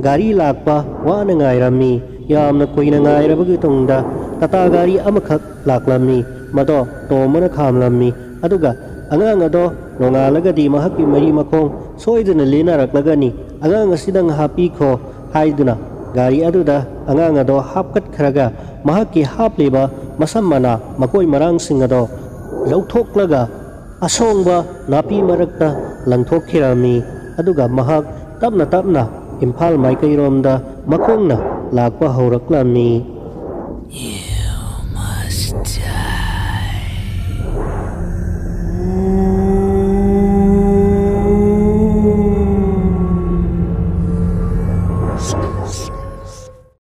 ꯒꯥꯔꯤ ꯂꯥꯛꯄ ꯋꯥꯅ ꯉꯥꯏꯔꯝꯃꯤ꯫ ꯌꯥꯝꯅ ꯀꯨꯏꯅ ꯉꯥꯏꯔꯕꯒꯤ ꯇꯨꯡꯗ ꯇꯥꯇꯥ ꯒꯥꯔꯤ ꯑꯃꯈꯛ ꯂꯥꯛꯂꯝꯃꯤ꯫ ꯃꯗꯣ ꯇꯣꯝꯕꯅ ꯈꯥꯝꯂꯝꯃꯤ꯫ ꯑꯗꯨꯒ ꯑꯉꯥꯡ ꯑꯗꯣ ꯅꯣꯡꯉꯥꯜꯂꯒꯗꯤ ꯃꯍꯥꯛꯀꯤ ꯃꯔꯤ ꯃꯈꯣꯡ ꯁꯣꯏꯗꯅ ꯂꯦꯟꯅꯔꯛꯂꯒꯅꯤ꯫ "ꯑꯉꯥꯡ ꯑꯁꯤꯗꯪ ꯍꯥꯞꯄꯤꯈꯣ" ꯍꯥꯏꯗꯨꯅ ꯒꯥꯔꯤ ꯑꯗꯨꯗ ꯑꯉꯥꯡ ꯑꯗꯣ ꯍꯥꯞꯀꯠꯈ꯭ꯔꯒ ꯃꯍꯥꯛꯀꯤ ꯍꯥꯞꯂꯤꯕ ꯃꯁꯝ ꯃꯅꯥ ꯃꯀꯣꯏ ꯃꯔꯥꯡꯁꯤꯡ ꯑꯗꯣ ꯂꯧꯊꯣꯛꯂꯒ ꯑꯁꯣꯡꯕ ꯅꯥꯄꯤ ꯃꯔꯛꯇ ꯂꯪꯊꯣꯛꯈꯤꯔꯝꯃꯤ꯫ ꯑꯗꯨꯒ ꯃꯍꯥꯛ ꯇꯞꯅ ꯇꯞꯅ ꯏꯝꯐꯥꯜ ꯃꯥꯏꯀꯩꯔꯣꯝꯗ ꯃꯈꯣꯡꯅ ꯂꯥꯛꯄ ꯍꯧꯔꯛꯂꯝꯃꯤ꯫